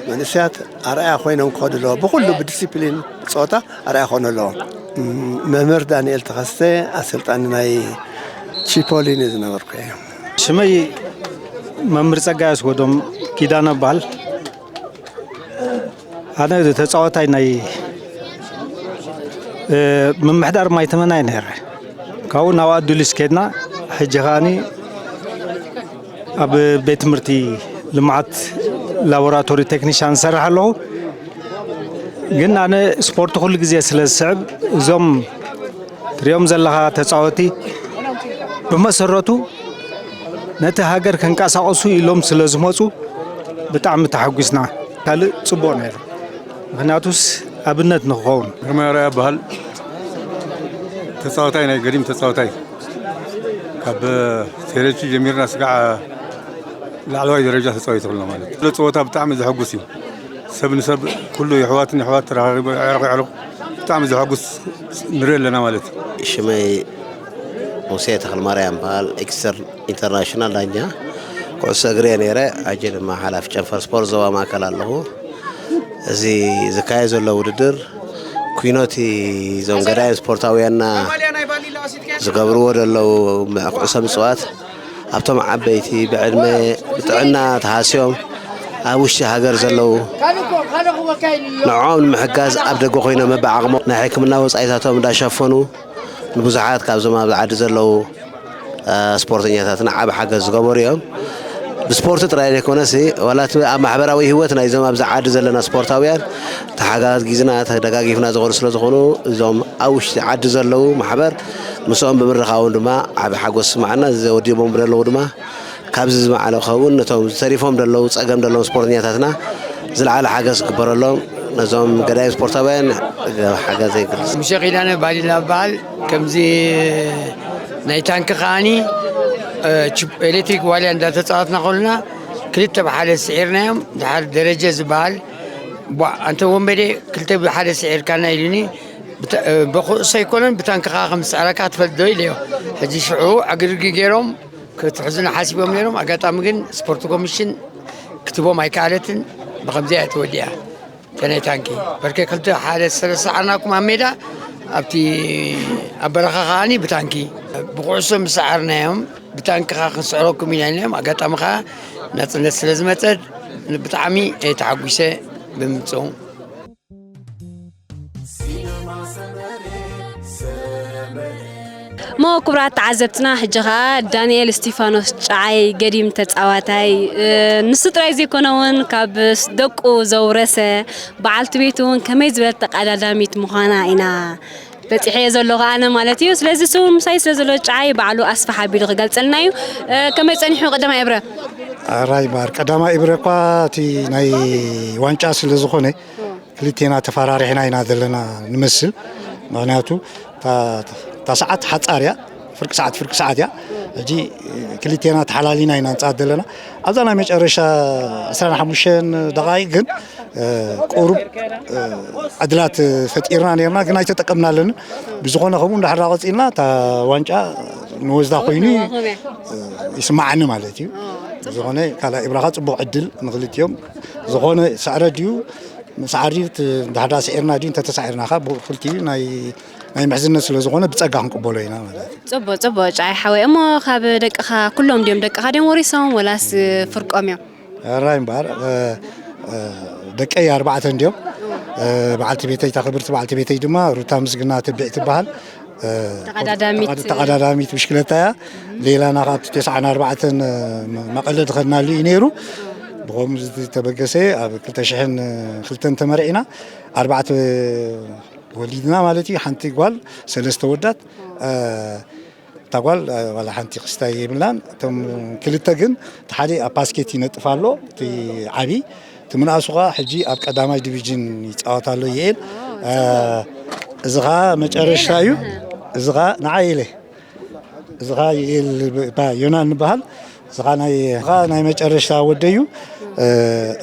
መንእሰያት ኣርኣያ ኮይኖም ክኸዱ ኣለዎ። ብኹሉ ብዲሲፕሊን ጸወታ ኣርኣያ ክኾኑ ኣለዎም። ም-፣ መምህር ዳንኤል ተኸስተ፣ ኣሰልጣኒ ናይ ቺፖሊኒ ዝነበርኩ እየ። ሽመይ መምህር ጸጋይ ኣስጎዶም ኪዳነ እበሃል። ኣነ ተጻዋታይ ናይ፣ እ፣ ምምሕዳር ማይተመናይ ነይረ። ካብኡ ናብ ኣዱሊስ ከድና፣ ሕጂ ኸኣኒ ኣብ ቤት ትምህርቲ ልምዓት ላቦራቶሪ ቴክኒሻን ዝሰርሕ ኣለኹ። ግን ኣነ ስፖርት ኩሉ ግዜ ስለ ዝስዕብ፣ እዞም ትሪኦም ዘለኻ ተጻወቲ ብመሰረቱ ነቲ ሃገር ከንቀሳቕሱ ኢሎም ስለ ዝመጹ ብጣዕሚ ተሓጒስና። ካልእ ጽቡቕ ነይሩ። ምኽንያቱስ ኣብነት ንኽኸውን። ግርማይ ኣርኣያ እበሃል። ተጻዋታይ፣ ናይ ገዲም ተጻዋታይ። ካብ ሴሬቹ ጀሚርና ስጋዕ ላዕለዋይ ደረጃ ተጻዊቱ ኣሎ ማለት እዩ። ጸወታ ብጣዕሚ ዘሐጉስ እዩ። ሰብ ንሰብ ኩሉ የሕዋትን የሕዋት ተራኻሪቡ፣ ኣዕሩኽ የዕሩኽ ብጣዕሚ ዘሐጉስ ንርኢ ኣለና ማለት እዩ። ሽመይ ሙሴ ተኽለማርያም በሃል። ኤክስተር ኢንተርናሽናል ዳኛ ኩዕሶ እግሪ እየ ነይረ። ሕጂ ድማ ሓላፊ ጨንፈር ስፖርት ዞባ ማእከል ኣለኹ። እዚ ዝካየድ ዘሎ ውድድር ኩይኖቲ እዞም ገዳይም ስፖርታውያንና ዝገብርዎ ዘለዉ ኩዕሶ ምፅዋት ኣብቶም ዓበይቲ ብዕድመ ብጥዕና ተሃስዮም ኣብ ውሽጢ ሃገር ዘለዉ ንዕኦም ንምሕጋዝ ኣብ ደገ ኮይኖም በብዓቕሞም ናይ ሕክምና ወፃኢታቶም እንዳሸፈኑ ንብዙሓት ካብዞም ኣብዚ ዓዲ ዘለዉ ስፖርተኛታትና ዓቢ ሓገዝ ዝገበሩ እዮም። ብስፖርት ጥራይ ዘይኮነሲ ዋላ እቲ ኣብ ማሕበራዊ ህይወት ናይዞም ኣብዚ ዓዲ ዘለና ስፖርታውያን ተሓጋጊዝና ተደጋጊፍና ዝኸዱ ስለ ዝኾኑ እዞም ኣብ ውሽጢ ዓዲ ዘለዉ ማሕበር ምስኦም ብምርኻቦም ድማ ዓቢ ሓጎስ ይስምዓና። እዚ ወዲቦም ዘለዉ ድማ ካብዚ ዝማዕለ ክኸውን ነቶም ዝተሪፎም ዘለዉ ጸገም ዘለዎም ስፖርተኛታትና ዝለዓለ ሓገዝ ክግበረሎም ነዞም ገዳይም ስፖርታውያን ሓገዝ የግልጽ። ሙሴ ኪዳነ ባሊላ በዓል ከምዚ ናይ ታንኪ ከዓኒ ኤሌክትሪክ ዋልያ እንዳተፃወትና ከሉና ክልተ ብሓደ ስዒርናዮም። ድሓር ደረጀ ዝበሃል ቧ- ኣንተ ወንበዴ ክልተ ብሓደ ስዒርካና ኢሉኒ። ብታ- ብኩዕሶ ኣይኮነን ብታንኪ ከዓ ከም ዝስዕረካ ትፈልጥ ዶ ኢለዮ። ሕጂ ሽዑ ዕግርግር ገይሮም ክትሕዙና ሓሲቦም ነይሮም። ኣጋጣሚ ግን ስፖርት ኮሚሽን ክትቦም ኣይከኣለትን። ብከምዚኣ እያ ተወዲኣ። ተናይ ታንኪ በርከ ክልተ ሓደ ሰለስተ ሰዓርናኩም ኣብ ሜዳ ኣብቲ ኣብ በረኻ ከዓኒ ብታንኪ ብኩዕሶ ምስ ሰዓርናዮም ብታንኪ ከዓ ክንስዕረኩም ኢና ኢልናዮም። ኣጋጣሚ ከዓ ናፅነት ስለ ዝመፀት ብጣዕሚ ተሓጒሰ ብምምፅኡ። እሞ ክቡራት ተዓዘብትና ሕጂ ኸዓ ዳንኤል እስቲፋኖስ ጨዓይ ገዲም ተፃዋታይ ንሱ ጥራይ ዘይኮነ እውን ካብ ደቁ ዘውረሰ በዓልቲ ቤቱ እውን ከመይ ዝበለት ተቐዳዳሚት ምዃና ኢና በፂሐዮ ዘለኹ ኣነ ማለት እዩ። ስለዚ እሱ እውን ምሳይ ስለ ዘሎ ጨዓይ ባዕሉ ኣስፍሕ ኣቢሉ ክገልፀልና እዩ። ከመይ ፀኒሑ ቀዳማይ እብረ? ራይ ባር ቀዳማይ እብረ እኳ እቲ ናይ ዋንጫ ስለ ዝኾነ ክልቴና ተፈራሪሕና ኢና ዘለና ንመስል። ምኽንያቱ እታ ሰዓት ሓፃር እያ፣ ፍርቂ ሰዓት ፍርቂ ሰዓት እያ። ሕጂ ክልቴና ተሓላሊና ኢና ንፃወት ዘለና። ኣብዛ ናይ መጨረሻ ዕስራን ሓሙሽተን ደቓይቕ ግን ቁሩብ ዕድላት ፈጢርና ነርና፣ ግን ኣይተጠቀምናለንን። ብዝኾነ ከምኡ እንዳሕራ ቀፂልና እታ ዋንጫ ንወስዳ ኮይኑ ይስማዓኒ ማለት እዩ። ዝኾነ ካልኣይ እብራኻ ፅቡቕ ዕድል ንክልቲኦም ዝኾነ ሳዕረ ድዩ ሳዕሪ ዳሕዳ ስዒርና ድዩ እንተተሳዒርና ካ ብክልቲኡ ናይ ናይ ምሕዝነት ስለ ዝኾነ ብፀጋ ክንቅበሎ ኢና ማለት እዩ። ፅቡቅ ፅቡቅ ጫይ ሓወይ። እሞ ካብ ደቅኻ ኩሎም ድዮም ደቅኻ ድዮም ወሪሶም ወላስ ፍርቆም እዮም? ራይ እምበኣር ደቀይ ኣርባዕተ እንድዮም። በዓልቲ ቤተይ እታ ክብርቲ በዓልቲ ቤተይ ድማ ሩታ ምስግና ትቢዕ ትበሃል። ተቐዳዳሚት ብሽክለታ እያ። ሌላና ካብቲ ተስዓን ኣርባዕተን መቐለ ዝኸድናሉ እዩ ነይሩ። ብኸምኡ ዝተበገሰ ኣብ ክልተ ሽሕን ክልተን ተመርዒና ኣርባዕተ ወሊድና ማለት እዩ። ሓንቲ ጓል ሰለስተ ወዳት እታ ጓል ዋላ ሓንቲ ክስታይ የብላን። እቶም ክልተ ግን እቲ ሓደ ኣብ ፓስኬት ይነጥፍ ኣሎ እቲ ዓቢ እቲ ምንኣሱ ኸዓ ሕጂ ኣብ ቀዳማይ ዲቪዥን ይፃወት ኣሎ ይኤል እዚ ኸዓ መጨረሻ እዩ። እዚ ኸዓ ንዓ ኢለ እዚ ኸዓ ይኤል ዮናን ንበሃል እዚ ኸዓ ናይ ኸዓ ናይ መጨረሻ ወደዩ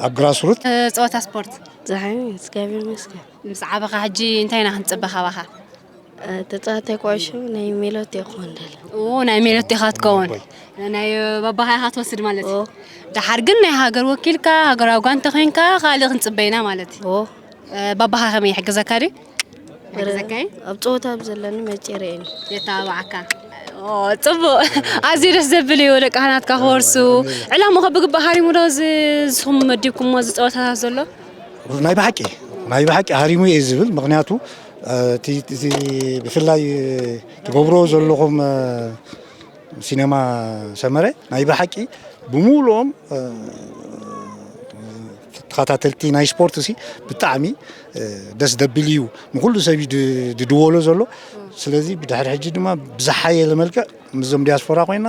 ኣብ ግራስሩት ፀወታ ስፖርት ዝሓሚ እግዚኣብሔር ይመስገን። ምስ ዓበኻ ሕጂ እንታይ ኢና ክንፅበ ካባኻ? ተፃዋታይ ኩዕሾ ናይ ሜሎት እየ ክኾን ደለ። ኡ ናይ ሜሎት ኢኻ ትከውን። ናይ ባባኻ ኢኻ ትወስድ ማለት እዩ። ደሓር ግን ናይ ሃገር ወኪልካ ሃገራዊ ጋንታ ኮይንካ ካልእ ክንፅበ ኢና ማለት እዩ። ባባኻ ከመይ ይሕግዘካ ድዩ? ይሕግዘካ እዩ? ኣብ ፀወታ ኣብ ዘለኒ መፂረ እየ። የተባብዓካ። ጽቡቅ ኣዝዩ ደስ ዘብል እዩ ደቂ ካህናትካ ክወርሱ ዕላምኡ ከ ብግባእ ሃሪሙ ዶ ዝስኹም መዲብኩሞ ዝፀወታታት ዘሎ ናይ ብሓቂ ናይ ብሓቂ ሃሪሙ እየ ዝብል ምክንያቱ ብፍላይ ትገብርዎ ዘለኹም ሲነማ ሰመረ ናይ ብሓቂ ብምሉኦም ተኸታተልቲ ናይ ስፖርት ሲ ብጣዕሚ ደስ ደብል እዩ ንኩሉ ሰብ እዩ ድድወሎ ዘሎ ስለዚ ብድሕሪ ሕጂ ድማ ብዝሓየለ መልክዕ ምስዞም ዲያስፖራ ኮይና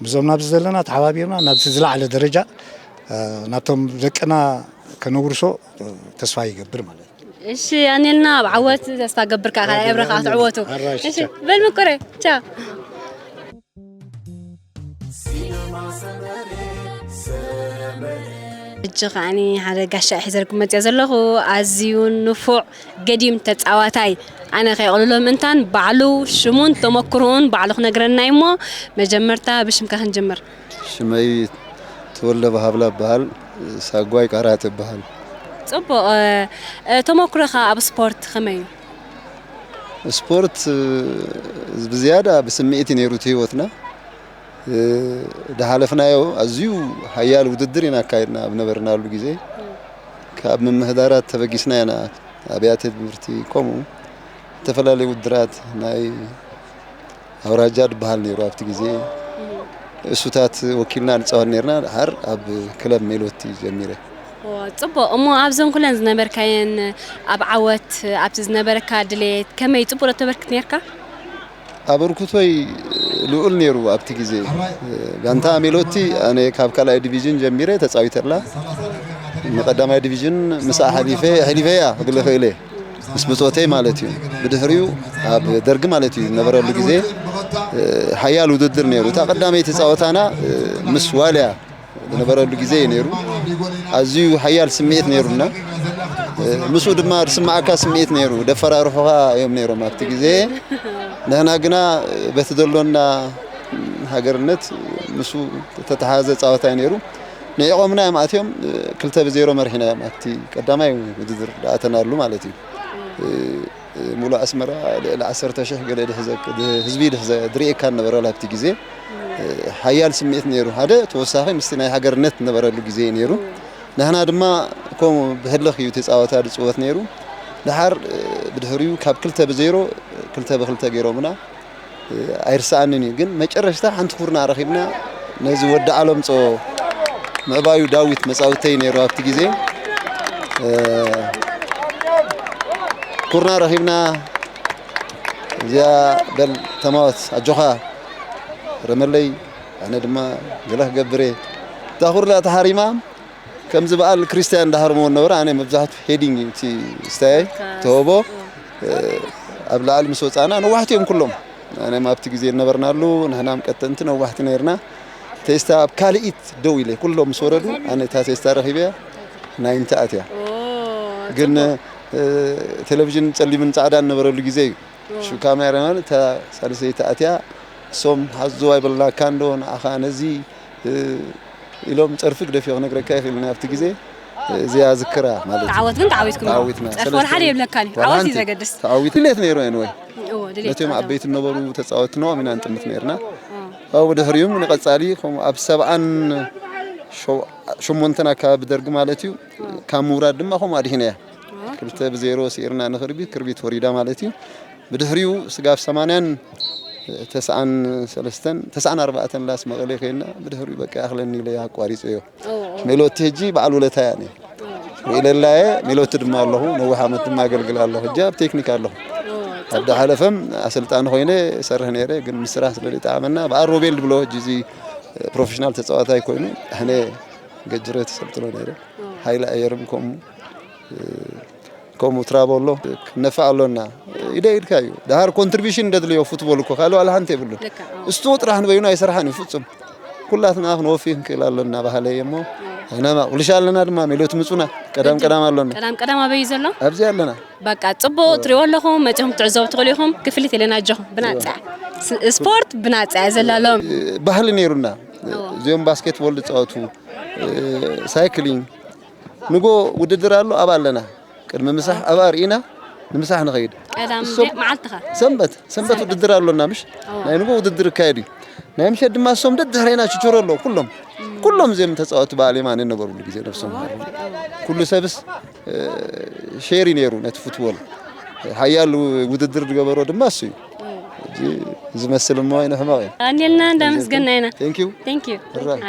ምስዞም ናብዚ ዘለና ተሓባቢርና ናብዚ ዝለዓለ ደረጃ ናብቶም ደቅና ከነውርሶ ተስፋ ይገብር ማለት እዩ። እሺ ኣኔልና ኣብ ዓወት ተስፋ ገብር ከኣ ካልኣይ እብረ ከኣ ትዕወቱ። እሺ በል ምቁረ ቻው። ሕጂ ከዓኒ ሓደ ጋሻ ሒዘልኩም መፅኦ ዘለኹ ኣዝዩ ንፉዕ ገዲም ተፃዋታይ ኣነ ከየቕልሎ ምእንታን ባዕሉ ሽሙን ተመክርኡን ባዕሉ ክነግረና እዩ እሞ መጀመርታ ብሽምካ ክንጅምር። ሽመይ ተወልደ ብሃብላ እበሃል። ሳጓይ ቃራጥ እበሃል። ጽቡቕ። ተመኩሮኻ ኣብ ስፖርት ከመይ እዩ? ስፖርት ብዝያዳ ብስምዒት እዩ ነይሩ እቲ ህይወትና። ዝሓለፍናዮ ኣዝዩ ሓያል ውድድር ኢና ኣካይድና ኣብ ነበርናሉ ግዜ። ካብ ምምሕዳራት ተበጊስና ኢና፣ ኣብያተ ትምህርቲ ከምኡ ዝተፈላለዩ ውድድራት ናይ ኣውራጃ ዝበሃል ነይሩ ኣብቲ ግዜ። እሱታት ወኪልና ንፃወት ነርና። ድሓር ኣብ ክለብ ሜሎቲ ጀሚረ። ጽቡቕ። እሞ ኣብዘን ኩለን ዝነበርካየን፣ ኣብ ዓወት፣ ኣብቲ ዝነበረካ ድሌት ከመይ ጽቡቕ ዶ ተበርክት ነርካ? ኣበርክቶይ ልዑል ነይሩ ኣብቲ ግዜ። ጋንታ ሜሎቲ ኣነ ካብ ካልኣይ ዲቪዥን ጀሚረ ተፃዊተላ። ንቀዳማይ ዲቪዥን ምስኣ ሓሊፈ፣ ኣሕሊፈያ ክብል እኽእል እየ። ምስ ብፆተይ ማለት እዩ። ብድሕሪኡ ኣብ ደርጊ ማለት እዩ ዝነበረሉ ግዜ ሓያል ውድድር ነይሩ። እታ ቀዳመይቲ ፃወታና ምስ ዋልያ ዝነበረሉ ግዜ እዩ ነይሩ። ኣዝዩ ሓያል ስምዒት ነይሩና። ምስኡ ድማ ዝስምዓካ ስምዒት ነይሩ። ደፈራርሑኻ እዮም ነይሮም ኣብቲ ግዜ። ንሕና ግና በቲ ዘሎና ሃገርነት ምስኡ ተተሓዘ ፃወታ እዩ ነይሩ። ንዒቖምና እዮም ኣትዮም። ክልተ ብዜሮ መሪሕና እዮም ኣብቲ ቀዳማይ ውድድር ዝኣተናሉ ማለት እዩ። ሙሉእ ኣስመራ ልዕሊ ዓሰርተ ሽሕ ገለ ድሕዘ ህዝቢ ድሕዘ ድርእየካ ነበረ ኣብቲ ግዜ። ሓያል ስምዒት ነይሩ። ሓደ ተወሳኺ ምስቲ ናይ ሃገርነት ነበረሉ ግዜ እዩ ነይሩ። ንሕና ድማ ከምኡ ብህልኽ እዩ እቲ ፃወታ ዝፅወት ነይሩ። ድሓር ብድሕሪኡ ካብ ክልተ ብዜሮ ክልተ ብክልተ ገይሮምና። ኣይርሳኣንን እዩ። ግን መጨረሽታ ሓንቲ ኩርና ረኺብና ነዚ ወዲ ዓለምጾ ምዕባዩ ዳዊት መጻውተይ ነይሩ ኣብቲ ግዜ። ኩርና ረኺብና እዚኣ በል ተማወት ኣጆኻ ረመለይ ኣነ ድማ ገለ ክገብር እየ እታ ኩርና ተሓሪማ ከምዚ በዓል ክርስቲያን እንዳሃርሞ ነበረ ኣነ መብዛሕቱ ሄዲንግ እቲ ስታያይ ተወቦ ኣብ ላዕሊ ምስ ወፃና ነዋሕቲ እዮም ኩሎም ኣነ ኣብቲ ግዜ ነበርናሉ ንሕናም ቀጠንቲ ነዋሕቲ ነርና ቴስታ ኣብ ካልኢት ደው ኢለ ኩሎም ምስ ወረዱ ኣነ እታ ቴስታ ረኺበያ ናይንቲ ኣትያ ግን ቴሌቪዥን ፀሊምን ፃዕዳን ነበረሉ ግዜ እዩ ሹ ካሜራማን እታ ሳልሰይቲ ኣትያ እሶም ሓዝዋ ይበልናካ እንዶ ንዓኻ ነዚ ኢሎም ጸርፊ ግደፍዮ ክነግረካ ይኽእል ናይ ኣብቲ ግዜ እዚኣ ዝክራ ማለት እዩ። ተዓወት ግን ተዓዊትኩም ተዓዊትና። ጸርፊ ወላ ሓደ የብለካን እዩ። ተዓወት እዩ ዘገድስ። ተዓዊት ድሌት ነይሩ ኤንወይ እዎ ድሌት ነቶም ዓበይቲ ነበሩ ተጻወትቲ ነዎም ኢና ንጥምት ነርና። ካብኡ ድሕሪኡ ንቐጻሊ ከምኡ ኣብ ሰብዓን ሸው- ሸሞንተን ኣካባቢ ደርጊ ማለት እዩ ካብ ምውራድ ድማ ከምኡ ኣድሂናያ። ክልተ ብዜሮ ስዒርና ንክርቢት ክርቢት ወሪዳ ማለት እዩ። ብድሕሪኡ ስጋብ ሰማንያን ተስዓን ሰለስተን ተስዓን ኣርባዕተን ላስ መቐለ ከይና ብድሕሪኡ በቃ ያኽለኒ ኢለ ኣቋሪፀዮ። ሜሎቲ ሕጂ በዓል ውለታ እያ እኔ ውኢለላየ ሜሎቲ ድማ ኣለኹ ነዊሕ ዓመት ድማ ኣገልግል ኣለኹ ሕጂ ኣብ ቴክኒክ ኣለኹ። ኣብ ዝሓለፈም ኣሰልጣኒ ኮይነ እሰርሕ ነይረ ግን ምስ ስራሕ ስለ ዘይጠዓመና በዓል ሮቤል ድብሎ ሕጂ እዚ ፕሮፌሽናል ተፃዋታይ ኮይኑ ሕነ ገጅረ ተሰልጥኖ ነይረ። ሓይሊ ኣየርም ከምኡ ከምኡ ትራቦ ኣሎ ነፋዕ ኣሎና ኢደ ኢድካ እዩ ድሃር ኮንትሪቢሽን እንደድልዮ ፉትቦል እኮ ካልእ ዋላ ሓንቲ የብሉን እስቱ ጥራሕ ንበይኑ ኣይሰርሓን እዩ ፍጹም ኩላትና ክንወፊ ክንክእል ኣሎና ባህለ እየ እሞ ኣይናማ ቁልሻ ኣለና ድማ ሜሎት ምጹና ቀዳም ቀዳም ኣሎና ቀዳም ቀዳም ኣበይ ዘሎ ኣብዚ ኣለና በቃ ጽቡቅ ትሪኦ ኣለኹም መጺኹም ክትዕዘቡ ትኽእሉ ኢኹም ክፍሊት የለን ኣጆኹም ብናጻ ስፖርት ብናጻ እየ ዘላሎም ባህሊ ነይሩና እዚኦም ባስኬትቦል ዝጻወቱ ሳይክሊንግ ንጎ ውድድር ኣሎ ኣብ ኣለና ቅድሚ ምሳሕ ኣብ ኣርኢና ንምሳሕ ንኸይድ ቀዳም እሶም- መዓልትኻ ሰንበት ሰንበት ውድድር ኣሎና ምሽ ናይ ንጎ ውድድር ይካየድ እዩ ናይ ምሸት ድማ እሶም ደድሕሬና ችችሮ ኣለዉ ኩሎም ኩሎም እዚኦም ተፃወቲ በዓል የማነ ነበሩሉ ግዜ ነብሶም ሃሩ ኩሉ ሰብስ እ፣ ሼሪ ነይሩ ነቲ ፉትቦል ሓያል ውድድር ዝገበሮ ድማ እሱ እዩ ሕጂ ዝመስል እሞ ንሕመቕ እዩ ኣንዴልና እንዳመስገና ኢና ቴንኪዩ ቴንኪዩ ራ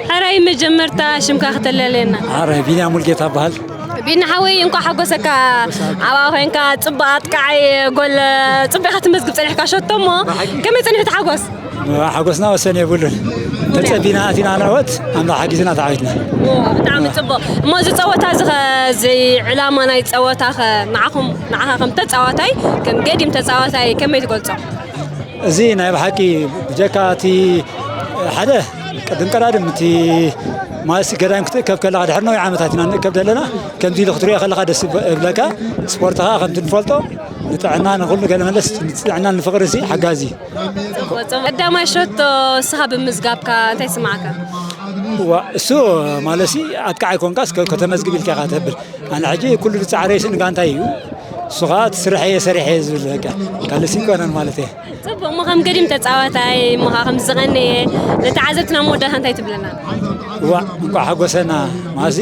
ሕራይ መጀመርታ ሽምካ ከተለለየና። ሕራይ ቢንያም ሙልጌታ እበሃል። ቢኒ ሓወይ እንኳዕ ሓጎሰካ። ኣብኣ ኮይንካ ጽቡቕ ኣጥቃዓይ ጎል ጽቡቕ ኢኻ ትመዝግብ ጸኒሕካ ሸቶ እሞ ከመይ ጸኒሑ እቲ ሓጎስ? ሓጎስና ወሰን የብሉን። ተጸቢና ኣቲና ንዕወት ኣምላኽ ሓጊዝና ተዓዊትና። ኦ፣ ብጣዕሚ ጽቡቕ። እሞ እዚ ጸወታ እዚ ኸ እዚ ዕላማ ናይ ጸወታ ኸ ንዓኹም ንዓኻ ከም ተጻዋታይ ከም ገዲም ተጻዋታይ ከመይ ትገልጾ? እዚ ናይ ብሓቂ ብጀካ እቲ ሓደ ቅድም ቀዳድም እቲ ማለትሲ ገዳይም ክትእከብ ከለኻ ድሕሪ ነዊሕ ዓመታት ኢና ንእከብ ዘለና። ከምዚ ኢሉ ክትሪኦ ከለኻ ደስ ይብ- ይብለካ። ስፖርት ኸዓ ከምቲ ንፈልጦ ንጥዕና ንኹሉ ገለ መለስ ንጥዕና ንፍቕሪ ሲ ሓጋዚ እዩ። ጽቡቕ፣ ጽቡቕ። ቀዳማይ ሸቶ ንስኻ ብምዝጋብካ እንታይ ይስምዓካ? ዋ እሱ ማለትሲ ኣጥቃዓይ ኮንካስ ከ- ከተመዝግብ ኢልካ ኢኻ ተብል። ኣነ ሕጂ ኩሉ ዝጻዕረይ ስን ጋንታይ እዩ። እሱ ኸዓ እቲ ስርሐየ ሰሪሐየ ዝብል በቃ ካልእ ሲ ይኮነን ማለት እየ። ጽቡቕ እሞ ከም ገዲም ተጻዋታይ እሞ ኸዓ ከም ዝቐነየ ንተዓዘብትና መወዳእታ እንታይ ትብለና? ዋ እንኳዕ ሓጎሰና ማሲ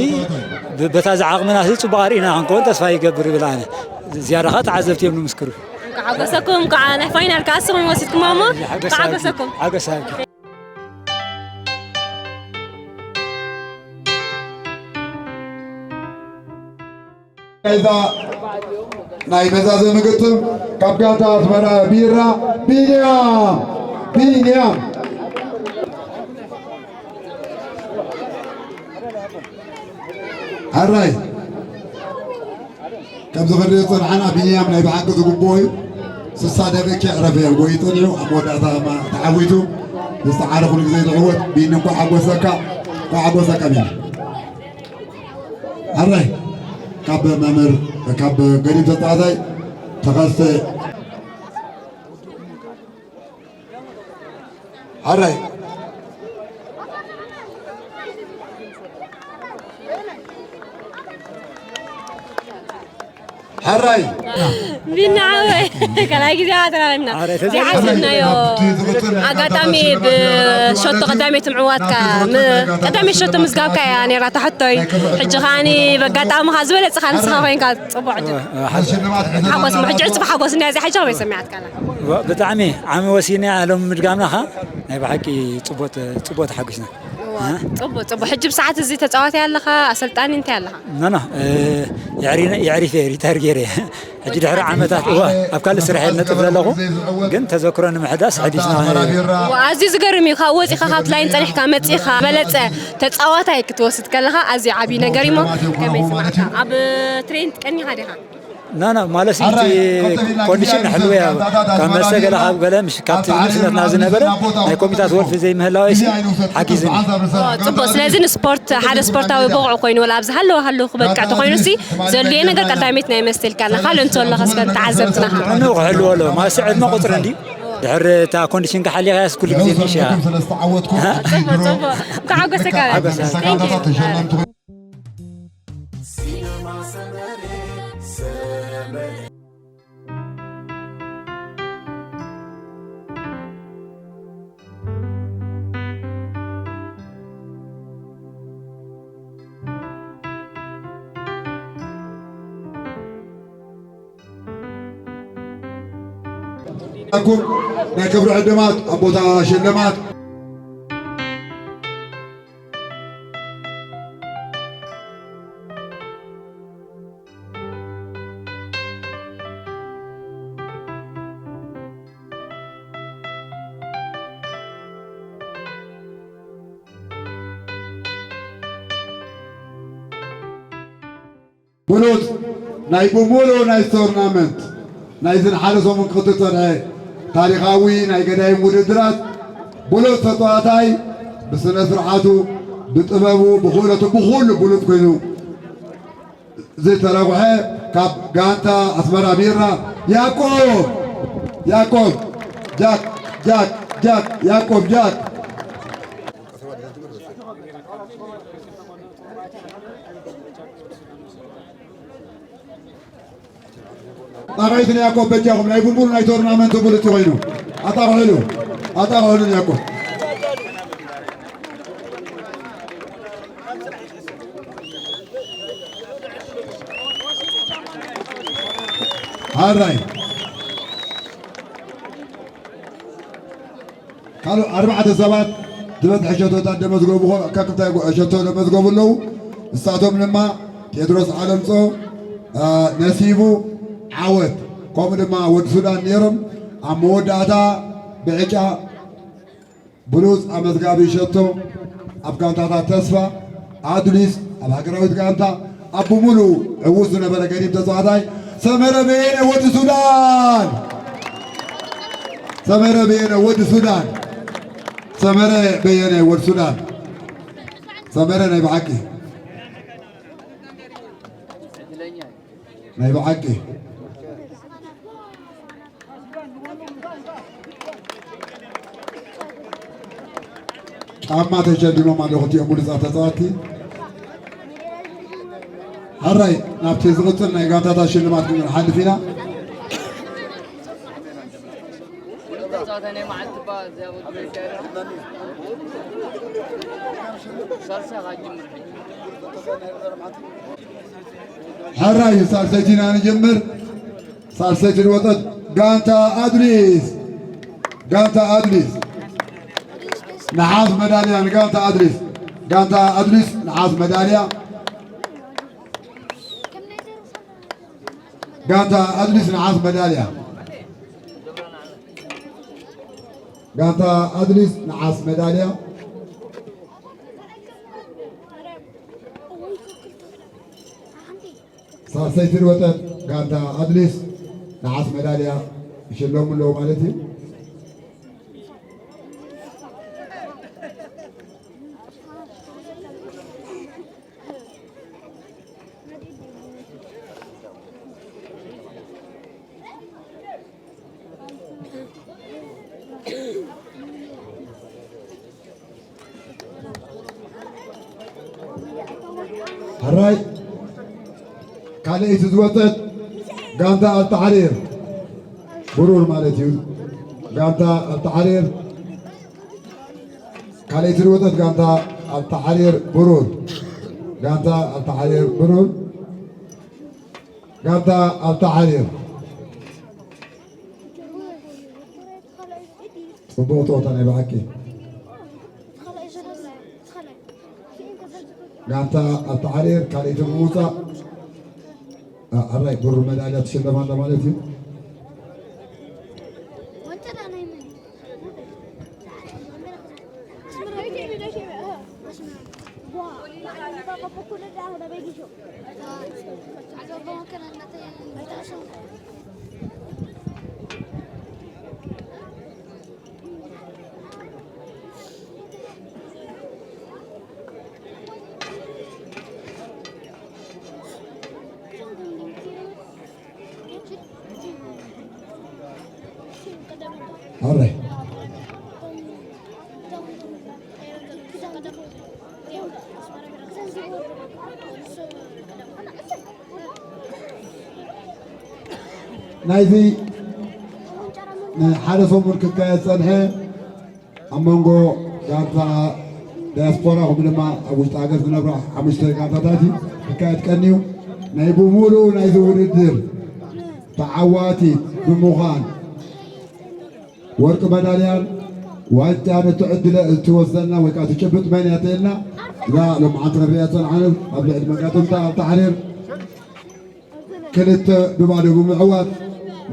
ብ- በታ ዝዓቕምና ሲ ጽቡቕ ኣርኢና ክንከውን ተስፋ ይገብር ይብል ኣነ። ዝያዳ ኸዓ ተዓዘብቲ እዮም ንምስክሩ። እንኳዕ ሓጎሰኩም። እንኳዕ ናይ ፋይናል ከኣ ንስኹም ወሲድኩማ እሞ እንኳዕ ሓጎስ ሓጎሰኩም። ሓጎስ ናይ መዛዘሚ ግጥም ካብ ጋንታ ኣስመራ ቢራ ቢንያም ቢንያም ሕራይ ከምዚ ክንሪኦ ዝጸንሓና ቢንያም ናይ ብሓቂ ዝግብኦ እዩ። ስሳ ደቂቕ ዕረፍ እያ ጎዩ ጸኒሑ ኣብ መወዳእታ ድማ ተዓዊቱ። ዝሰዓረ ኩሉ ግዜ ዝዕወት ቢኒ እንኳዕ ሓጎሰካ እንኳዕ ሓጎሰካ ቢኒ። ሕራይ ካብ መምህር ካብ ገዲም ተጻዋታይ ተኸስተ ሕራይ ሕራይ ቢና ሓወይ ካልኣይ ግዜ ተራኺብና። ዝሓሰብናዮ ኣጋጣሚ ብሸቶ ቀዳመይቲ ምዕዋትካ ቀዳመይቲ ሸቶ ምዝጋብካ እያ ነይራ ታሕቶይ። ሕጂ ከዓኒ በጋጣሚ ዝበለፅኻ ንስኻ ኮይንካ ፅቡቅ ዕድል ሓጎስ ሕጂ ዕፅፊ ሓጎስ እንዳ እዚኣ ሕጂ ከመይ ሰሚዓትካ ኣላ? ብጣዕሚ ዓሚ ወሲና ሎም ምድጋምናኻ ናይ ብሓቂ ፅቡቅ ተሓጒስና። ጽቡቅ ጽቡቅ ሕጂ ብሰዓት እዚ ተፃዋታይ ኣለኻ ኣሰልጣኒ እንታይ ኣለኻ? ኖ ኖ የዕሪፈ ሪታር ገይረ ሕጂ ድሕሪ ዓመታት እዋ ኣብ ካልእ ስራሕ ነጥፍ ዘለኹ ግን ተዘክሮ ንምሕዳስ ሕዲስና ኣዝዩ ዝገርም እዩ ካብ ወፂኻ ካብ ላይን ፀኒሕካ መፂኻ በለፀ ተፃዋታይ ክትወስድ ከለኻ ኣዝዩ ዓብዪ ነገር እሞ ከመይ ስማዕካ ኣብ ትሬንት ቀኒኻ ዲኻ? ናና ማለት እቲ ኮንዲሽን ንሕልወያ ካብ መስተ ገለ ካብ ገለ ምሽ ካብቲ ንእስነትና ዝነበረ ናይ ኮሚታት ወልፊ ዘይምህላወይ ሓጊዝኒ። ጽቡቅ ስለዚ ንስፖርት ሓደ ስፖርታዊ ብቑዕ ኮይኑ ወላ ኣብዚ ሃለወ ሃለወ ክበቅዕ ተኮይኑሲ ዘድልየ ነገር ቀዳሚት ናይ መስተ ኢልካ ኣለኻ ካልእ እንተሎ ከስከ ተዓዘብትና ጥዕንኡ ክሕልዎ ኣለዎ ማለት ዕድመ ቁፅሪ እንዲ ድሕር እታ ኮንዲሽን ክሓሊኻያስ ኩሉ ግዜ ንእሽያ። ጽቡቅ ጽቡቅ። እንኳዕ ሓጎሰካ። ሓጎሰካ። Thank you። ኣኩም ናይ ክብሪ ዕድማት ኣብ ቦታ ሽልማት ብሉጽ ናይ ብሙሉ ናይ ቶርናመንት ናይዝን ሓደ ሰሙን ክኽትት ጸንሐ ታሪኻዊ ናይ ገዳይም ውድድራት ብሉጽ ተጻዋታይ ብስነ ስርዓቱ ብጥበቡ ብኽእለቱ ብኹሉ ብሉጽ ኮይኑ ዝተረጉሐ ካብ ጋንታ ኣስመራ ቢራ ያቆብ ያቆብ ጃክ ጃክ ጃክ ያቆብ ጃክ ጣቕዒት ንያዕቆብ በጃኹም ናይ ቡንቡሉ ናይ ቶርናመንቱ ብልጭ ኮይኑ ኣጣቕዕሉ፣ ኣጣቕዕሉ ንያዕቆብ። ሃራይ ካልእ ኣርባዕተ ሰባት ዝበዝሐ ሸቶታት ደመዝገቡ፣ ከክልተ ሸቶ ደመዝገቡ ኣለዉ። ንሳቶም ድማ ቴድሮስ ዓለምጾ፣ አ፣ ነሲቡ ዓወት፣ ከምኡ ድማ ወዲ ሱዳን ነይሮም። ኣብ መወዳእታ ብዕጫ ብሉጽ ኣመዝጋቢ ሸቶ ኣብ ጋንታታት ተስፋ ኣዱሊስ፣ ኣብ ሃገራዊት ጋንታ ኣብ ብምሉእ ዕዉት ዝነበረ ገዲም ተጻዋታይ ሰመረ በየነ ወዲ ሱዳን። ሰመረ በየነ ወዲ ሱዳን። ሰመረ በየነ ወዲ ሱዳን። ሰመረ ናይ ብሓቂ፣ ናይ ብሓቂ። ጫማ ተሸሊሞም ኣለዉ ክልቲኦም ብሉጻት ተጻወትቲ። ሕራይ ናብቲ ዝቕጽል ናይ ጋንታታት ሽልማት ክንሓልፍ ኢና። ሕራይ ሳልሰይቲ ኢና ንጅምር። ሳልሰይቲ ዝወጸት ጋንታ ኣድሊስ፣ ጋንታ ኣድሊስ ነሓስ መዳልያ ንጋንታ ኣድሊስ፣ ጋንታ ኣድሊስ ነሓስ መዳልያ፣ ጋንታ ኣድሊስ ነሓስ መዳልያ፣ ጋንታ ኣድሊስ ነሓስ መዳልያ። ሳልሰይቲ ዝወጸት ጋንታ ኣድሊስ ነሓስ መዳልያ ይሽለሙ ኣለዉ ማለት እዩ። ሕራይ ካልኣይቲ ዝወጸት ጋንታ ኣልተሓሪር ብሩር ማለት እዩ። ጋንታ ኣልተሓሪር ካልኣይቲ ዝወጸት ጋንታ ኣልተሓሪር ብሩር፣ ጋንታ ኣልተሓሪር ብሩር፣ ጋንታ ኣልተሓሪር። ጽቡቕ ጸወታ ናይ ብሓቂ። ጋንታ ኣልተሓሪር ካልኣይቲ ብምውጻእ፣ ኣ-፣ ኣራይ ብሩር መዳልያ ትሽለም ኣላ ማለት እዩ። ኣረ ናይዚ ንሓደ ሰሙን ክካየድ ጸንሐ ኣብ መንጎ ጋንታ ዳያስፖራ ከምኡ ድማ ኣብ ውሽጢ ሃገር ዝነብራ ሓሙሽተ ጋንታታት እዩ ክካየድ ቀንዩ። ናይ ብምሉእ ናይዚ ውድድር ተዓዋቲት ብምዃን ወርቂ መዳልያን ዋንጫን እትዕድለ-፣ እትወስደልና ወይ ከዓ ትጭብጥ መን እያ ተይልና፣ እዛ ሎማዓንቲ ክንሪኣ ዝጸናሕና ኣብ ልዕሊ መጋጥምታ ኣልተሓሪር ክልተ ብባዶ ብምዕዋት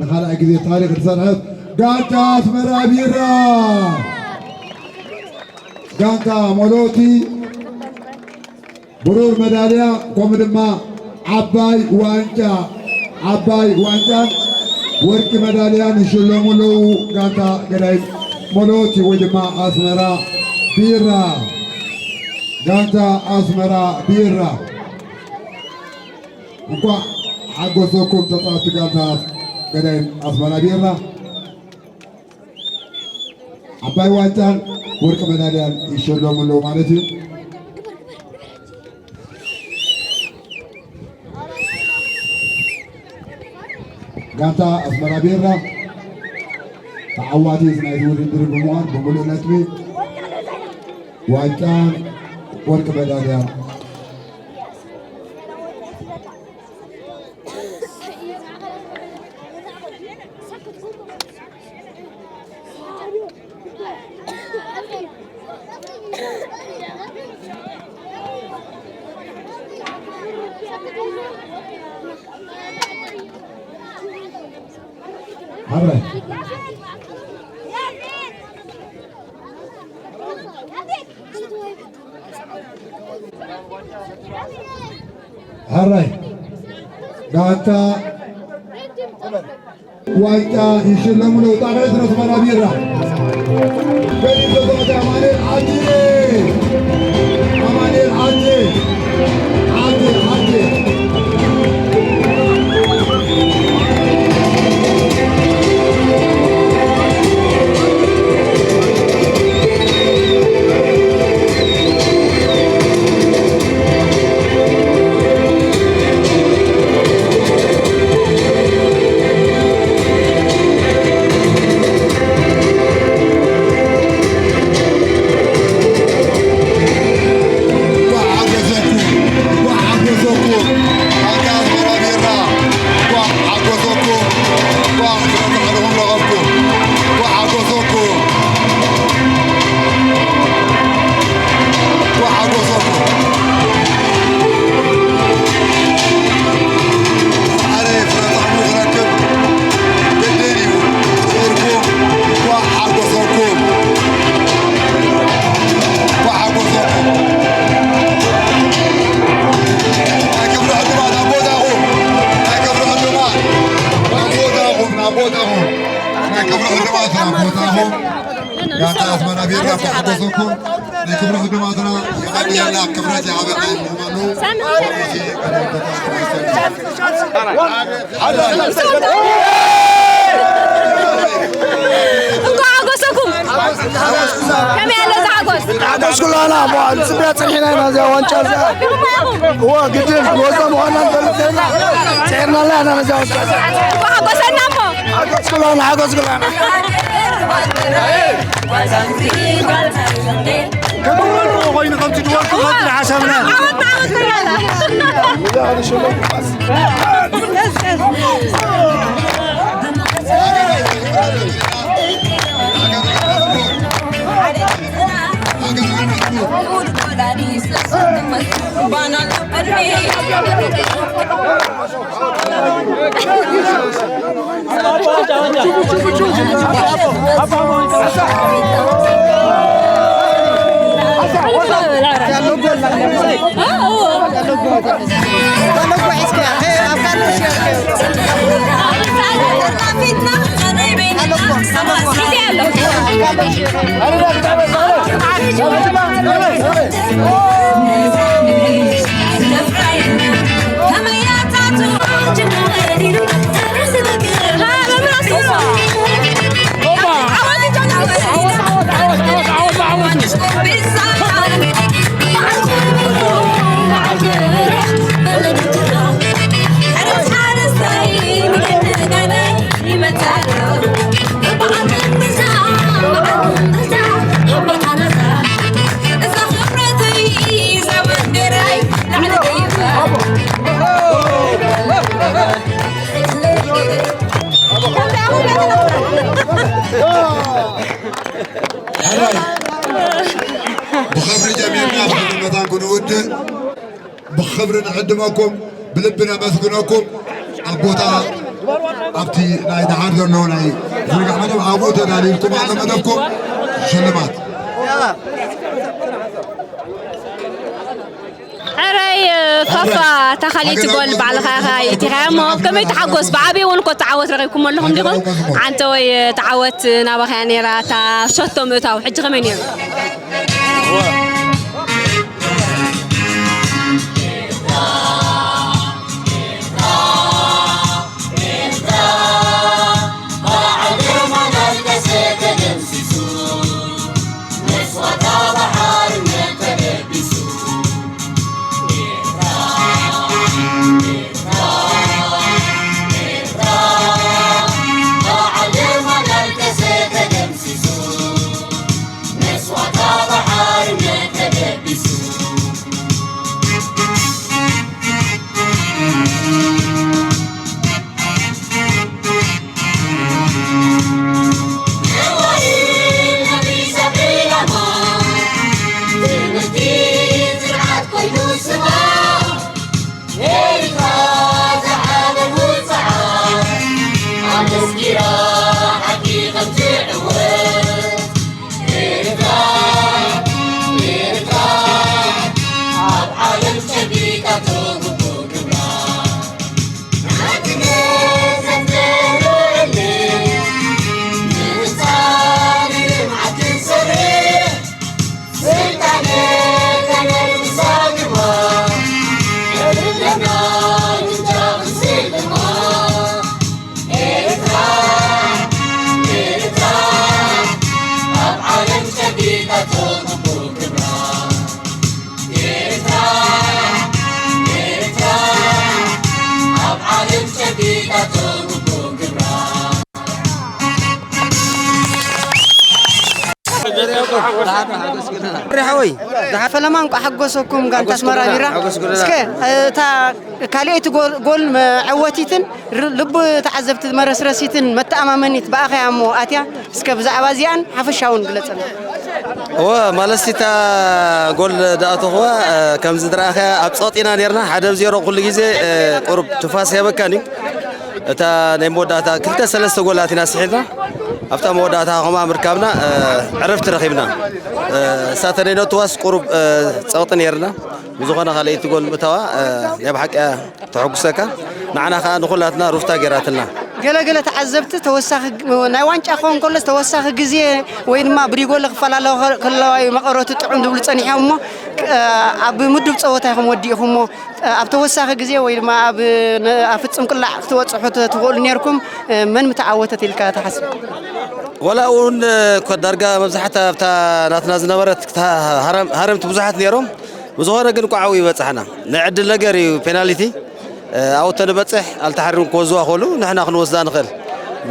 ንኻልኣይ ግዜ ታሪኽ ዝሰርሐት ጋንታ ኣስመራ ቢራ፣ ጋንታ ሞሎቲ ብሩር መዳልያ ከምኡ ድማ ዓባይ ዋንጫ፣ ዓባይ ዋንጫን ወርቂ መዳልያን ይሽለሙ ኣለዉ። ጋንታ ገዳይም ሞሎቲ ወይ ድማ ኣስመራ ቢራ፣ ጋንታ ኣስመራ ቢራ። እንኳዕ ሓጎሰኩም ተጻወትቲ ጋንታ ገዳይም ኣስመራ ቢራ። ዓባይ ዋንጫን ወርቂ መዳልያን ይሸለሙ ኣለዉ ማለት እዩ። ጋንታ ኣስመራ ቢራ ተዓዋቲ ናይቲ ውድድር ብምዃን ብምሉእ ነጥቢ ዋንጫ ወርቂ መዳልያ ሕራይ ጋንታ ዋንጫ ይሽለሙ ነው። ጣቢያ ስረስመራ ቢራ በሊቶ ተወደ አማኑኤል አጅሬ፣ አማኑኤል አጅሬ፣ አጅሬ፣ አጅሬ። ናይ ክብሪ ዕዱማትና የቐንየልና። ክብረት ይሃበና ይመኑ። እንኳዕ ሓጎሰኩም። ከመይ ኣለ እዚ ሓጎስ? ሓጎስ ኩላና እሞ ንፅበያ ፀኒሕና ኢና እዚኣ ዋንጫ እዚኣ። እዎ ግድን ወዛ ምዃና ንፈልጥ ኢና። ፅዒርናላ ኢና ነዚኣ ዋንጫ እዚኣ። እንኳዕ ሓጎሰና እሞ። ሓጎስ ኩላና፣ ሓጎስ ኩላና። ከምቲ ወርቂ ኮይኑ ከምቲ ድወርቂ ወርቂ ሓሳብና። ዓወት ንዓወት ኩላና። ሕራይ ብኽብሪ ጀሚርና ብኽብሪ መታን ክንውድእ ብኽብሪ ንዕድመኩም፣ ብልቢ ነመስግነኩም። ኣብ ቦታ ኣብቲ ናይ ደሓር ዘሎ ናይ ዝርጋሕ መደብ ኣብኡ ተዳልዩልኩም ኣሎ መደብኩም ሽልማት። ሕራይ ፋፋ፣ እታ ካልኣይቲ ጎል ባዕልኻ ኢኻ ኣእቲኻያ እሞ ከመይ ትሓጎስ? ብዓብዪ እውን እኮ ተዓወት ረኺብኩም ኣለኹም ዲኹም? ዓንተወይ ተዓወት ናባኻ እያ ነይራ እታ ሸቶ ምእታው። ሕጂ ከመይ ነይሩ? ሪሓወይ፣ ፈለማ እንኳዕ ሓጎሰኩም ጋንታ ኣስመራ ቢራ። እስከ እታ ካልኦይቲ ጎል መዐወቲትን ልቡ ተዓዘብቲ መረስረሲትን መተኣማመኒት ብኣኸያ እሞ ኣትያ። እስከ ብዛዕባ እዚኣን ሓፈሻውን ግለጸና። እወ፣ ማለትሲ እታ ጎል ዝኣተኽዋ፣ ከምዚ ዝረኣኸያ ኣብ ጸቕጢ ኢና ነርና። ሓደ ብ ዜሮ ኩሉ ግዜ ቁሩብ ትንፋስ ኣይበካን እዩ። እታ ናይ መወዳእታ ክልተ ሰለስተ ጎላት ኢና ስሒልና። ኣብታ መወዳእታ ከምኣ ምርካብና ዕረፍቲ ረኺብና። እሳ ተነይነትዋስ ቁሩብ ጸቕጢ ነርና። ብዝኾነ ካልኣይቲ ጎል ምእታዋ ናይ ብሓቂ እያ ተሐጉሰካ። ንዓና ከኣ ንኹላትና ሩፍታ ገይራትና። ገለገለ ተዓዘብቲ ተወሳኺ ግ-፣ ናይ ዋንጫ ክኸውን ከሎስ ተወሳኺ ግዜ ወይ ድማ ብሪጎለ ክፈላለ ከ-፣ ከለዋ እዩ መቐረቱ ጥዑም ዝብሉ ጸኒሖም እሞ፣ እ፣ ኣብ ምዱብ ጸወታ ኢኹም ወዲእኹሞ። እ፣ ኣብ ተወሳኺ ግዜ ወይ ድማ ኣብ ነ-፣ ኣብ ፍጹም ቅላዕ ክትበጽሑ ተ-፣ ትኽእሉ ኔርኩም። እ፣ መን ምተዓወተት ኢልካ ትሓስብ? ወላ እውን፣ እ፣ ኮ-፣ ዳርጋ መብዛሕታ ኣብታ ናትና ዝነበረት ክታ-፣ ሃረም-፣ ሃረምቲ ብዙሓት ኔሮም። ብዝኾነ ግን ቋዕዊ ይበጻሕና። ናይ ዕድል ነገር እዩ ፔናልቲ። እ፣ ኣብኡ ተንበጽሕ ኣልተሓሪም ክወዝዋ ከሉ ንሕና ክንወስዳ ንኽእል።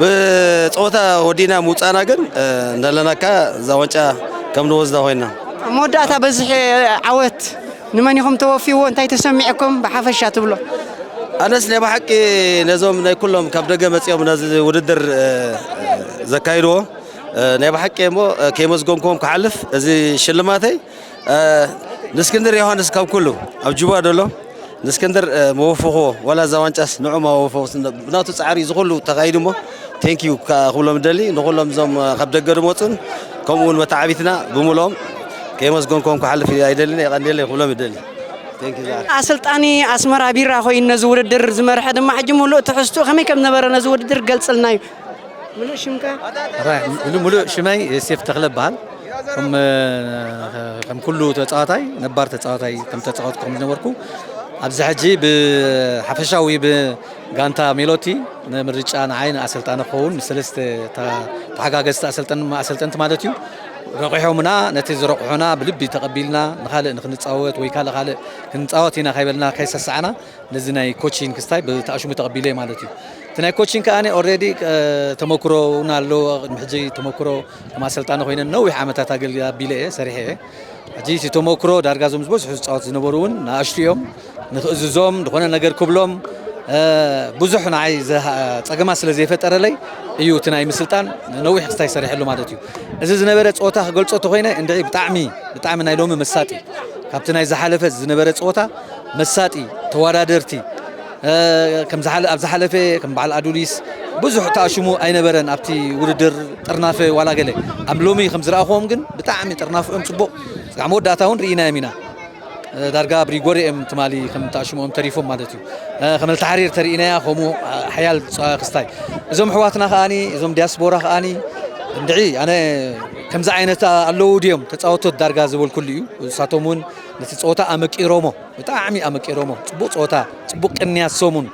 ብጸወታ ወዲና ምውጻእና ግን፣ እ፣ እንደለናካ እዛ ዋንጫ ከም ንወስዳ ኮይና። ኣብ መወዳእታ በዝሒ ዓወት ንመን ኢኹም ተወፊዎ? እንታይ ተሰሚዕኩም ብሓፈሻ ትብሎ? ኣነስ ናይ ብሓቂ ነዞም ናይ ኩሎም ካብ ደገ መጺኦም ነዚ ውድድር፣ እ፣ ዘካይድዎ፣ እ፣ ናይ ብሓቂ እሞ፣ እ፣ ከይመስገንኩዎም ክሓልፍ እዚ ሽልማተይ፣ እ፣ ንእስክንድር ዮሃንስ ካብ ኩሉ ኣብ ጁባ ደሎ ንእስክንድር፣ እ፣ መወፈኽዎ፣ ዋላ እዛ ዋንጫስ ንዑ መወፈኽዎ፣ ብናቱ ጻዕሪ እዚ ኩሉ ተኻይዱ እሞ፣ ቴንክ ዩ ከ-፣ ክብሎም እደሊ። ንኹሎም እዞም፣ እ፣ ካብ ደገ ዝመጹን፣ ከምኡ እውን መተዓቢትና ብምልኦም ከየመስገንኩም ክሓልፍ ኣይደልን፣ የቐንየለይ ክብሎም እደሊ። ቴንክ ዩ። ኣሰልጣኒ ኣስመራ ቢራ ኮይኑ ነዚ ውድድር ዝመርሐ ድማ ሕጂ ምሉእ ትሕዝትኡ ከመይ ከም ነበረ ነዚ ውድድር ገልጽልና እዩ። ምሉእ ሽምካ? ራይ፣ ምሉእ፣ ምሉእ ሽመይ ሴፍ ተኽለ እበሃል። ከም፣ ከም ኩሉ ተጻዋታይ፣ ነባር ተጻዋታይ ከም ተጻወትኩ ከም ዝነበርኩ፣ ኣብዚ ሕጂ ብሓፈሻዊ ብጋንታ ሜሎቲ ንምርጫ ንዓይ ንኣሰልጣኒ ክኸውን ምስ ሰለስተ ተ-፣ ተሓጋገዝቲ ኣሰልጠን-፣ ኣሰልጠንቲ ማለት እዩ፣ ረቑሖምና፣ ነቲ ዝረቑሑና ብልቢ ተቐቢልና፣ ንኻልእ ንኽንጻወት ወይ ካልእ፣ ካልእ ክንጻወት ኢና ከይበልና ከይሰሳዕና፣ ነዚ ናይ ኮቺንግ ስታይ ብተኣሽሙ ተቐቢለ ማለት እዩ። እቲ ናይ ኮቺንግ ከኣ ኦልሬዲ፣ እ፣ ተመክሮ እውን ኣለዎ። ቅድሚ ሕጂ ተመክሮ ከም ኣሰልጣኒ ኮይነ ነዊሕ ዓመታት ኣገልጊ-፣ ኣቢለ እየ፣ ሰሪሐ እየ። ሕጂ እቲ ተመክሮ ዳርጋ እዞም ዝበዝሑ ዝጻወቱ ዝነበሩ እውን ንኣሽቱ እዮም። ንኽእዝዞም፣ ዝኾነ ነገር ክብሎም፣ እ፣ ብዙሕ ንዓይ ዘሃ-፣ ጸገማት ስለ ዘይፈጠረለይ እዩ እቲ ናይ ምስልጣን ነዊሕ ክስታይ ሰሪሐሉ ማለት እዩ። እዚ ዝነበረ ጸወታ ክገልጾ እንተኾይነ እንድዒ ብጣዕሚ፣ ብጣዕሚ ናይ ሎሚ መሳጢ ካብቲ ናይ ዝሓለፈ ዝነበረ ጸወታ መሳጢ ተወዳደርቲ፣ እ፣ ከም ዝሓለ-፣ ኣብ ዝሓለፈ ከም በዓል ኣዱሊስ ብዙሕ ተኣሽሙ ኣይነበረን ኣብቲ ውድድር ጥርናፈ ዋላ ገለ። ኣብ ሎሚ ከም ዝረኣኹዎም ግን ብጣዕሚ ጥርናፍኦም ጽቡቕ፣ ክሳዕ መወዳእታ እውን ርኢናዮም ኢና። እ፣ ዳርጋ ኣብ ሪጎሪ እዮም ትማሊ ከም ተኣሽሞኦም ተሪፎም ማለት እዩ። እ፣ ከም ኣልተሓሪር ተርኢናያ ከምኡ፣ እ፣ ሓያል ጸ-፣ ክስታይ። እዞም ኣሕዋትና ከኣኒ፣ እዞም ዲያስፖራ ከኣኒ እንድዒ ኣነ ከምዚ ዓይነት ኣለዉ ድዮም ተጻወቶት ዳርጋ ዝበልኩሉ እዩ። ንሳቶም እውን ነቲ ጸወታ ኣመቂሮሞ፣ ብጣዕሚ ኣመቂሮሞ። ጽቡቕ ጸወታ፣ ጽቡቕ ቅንያት ሰሙን።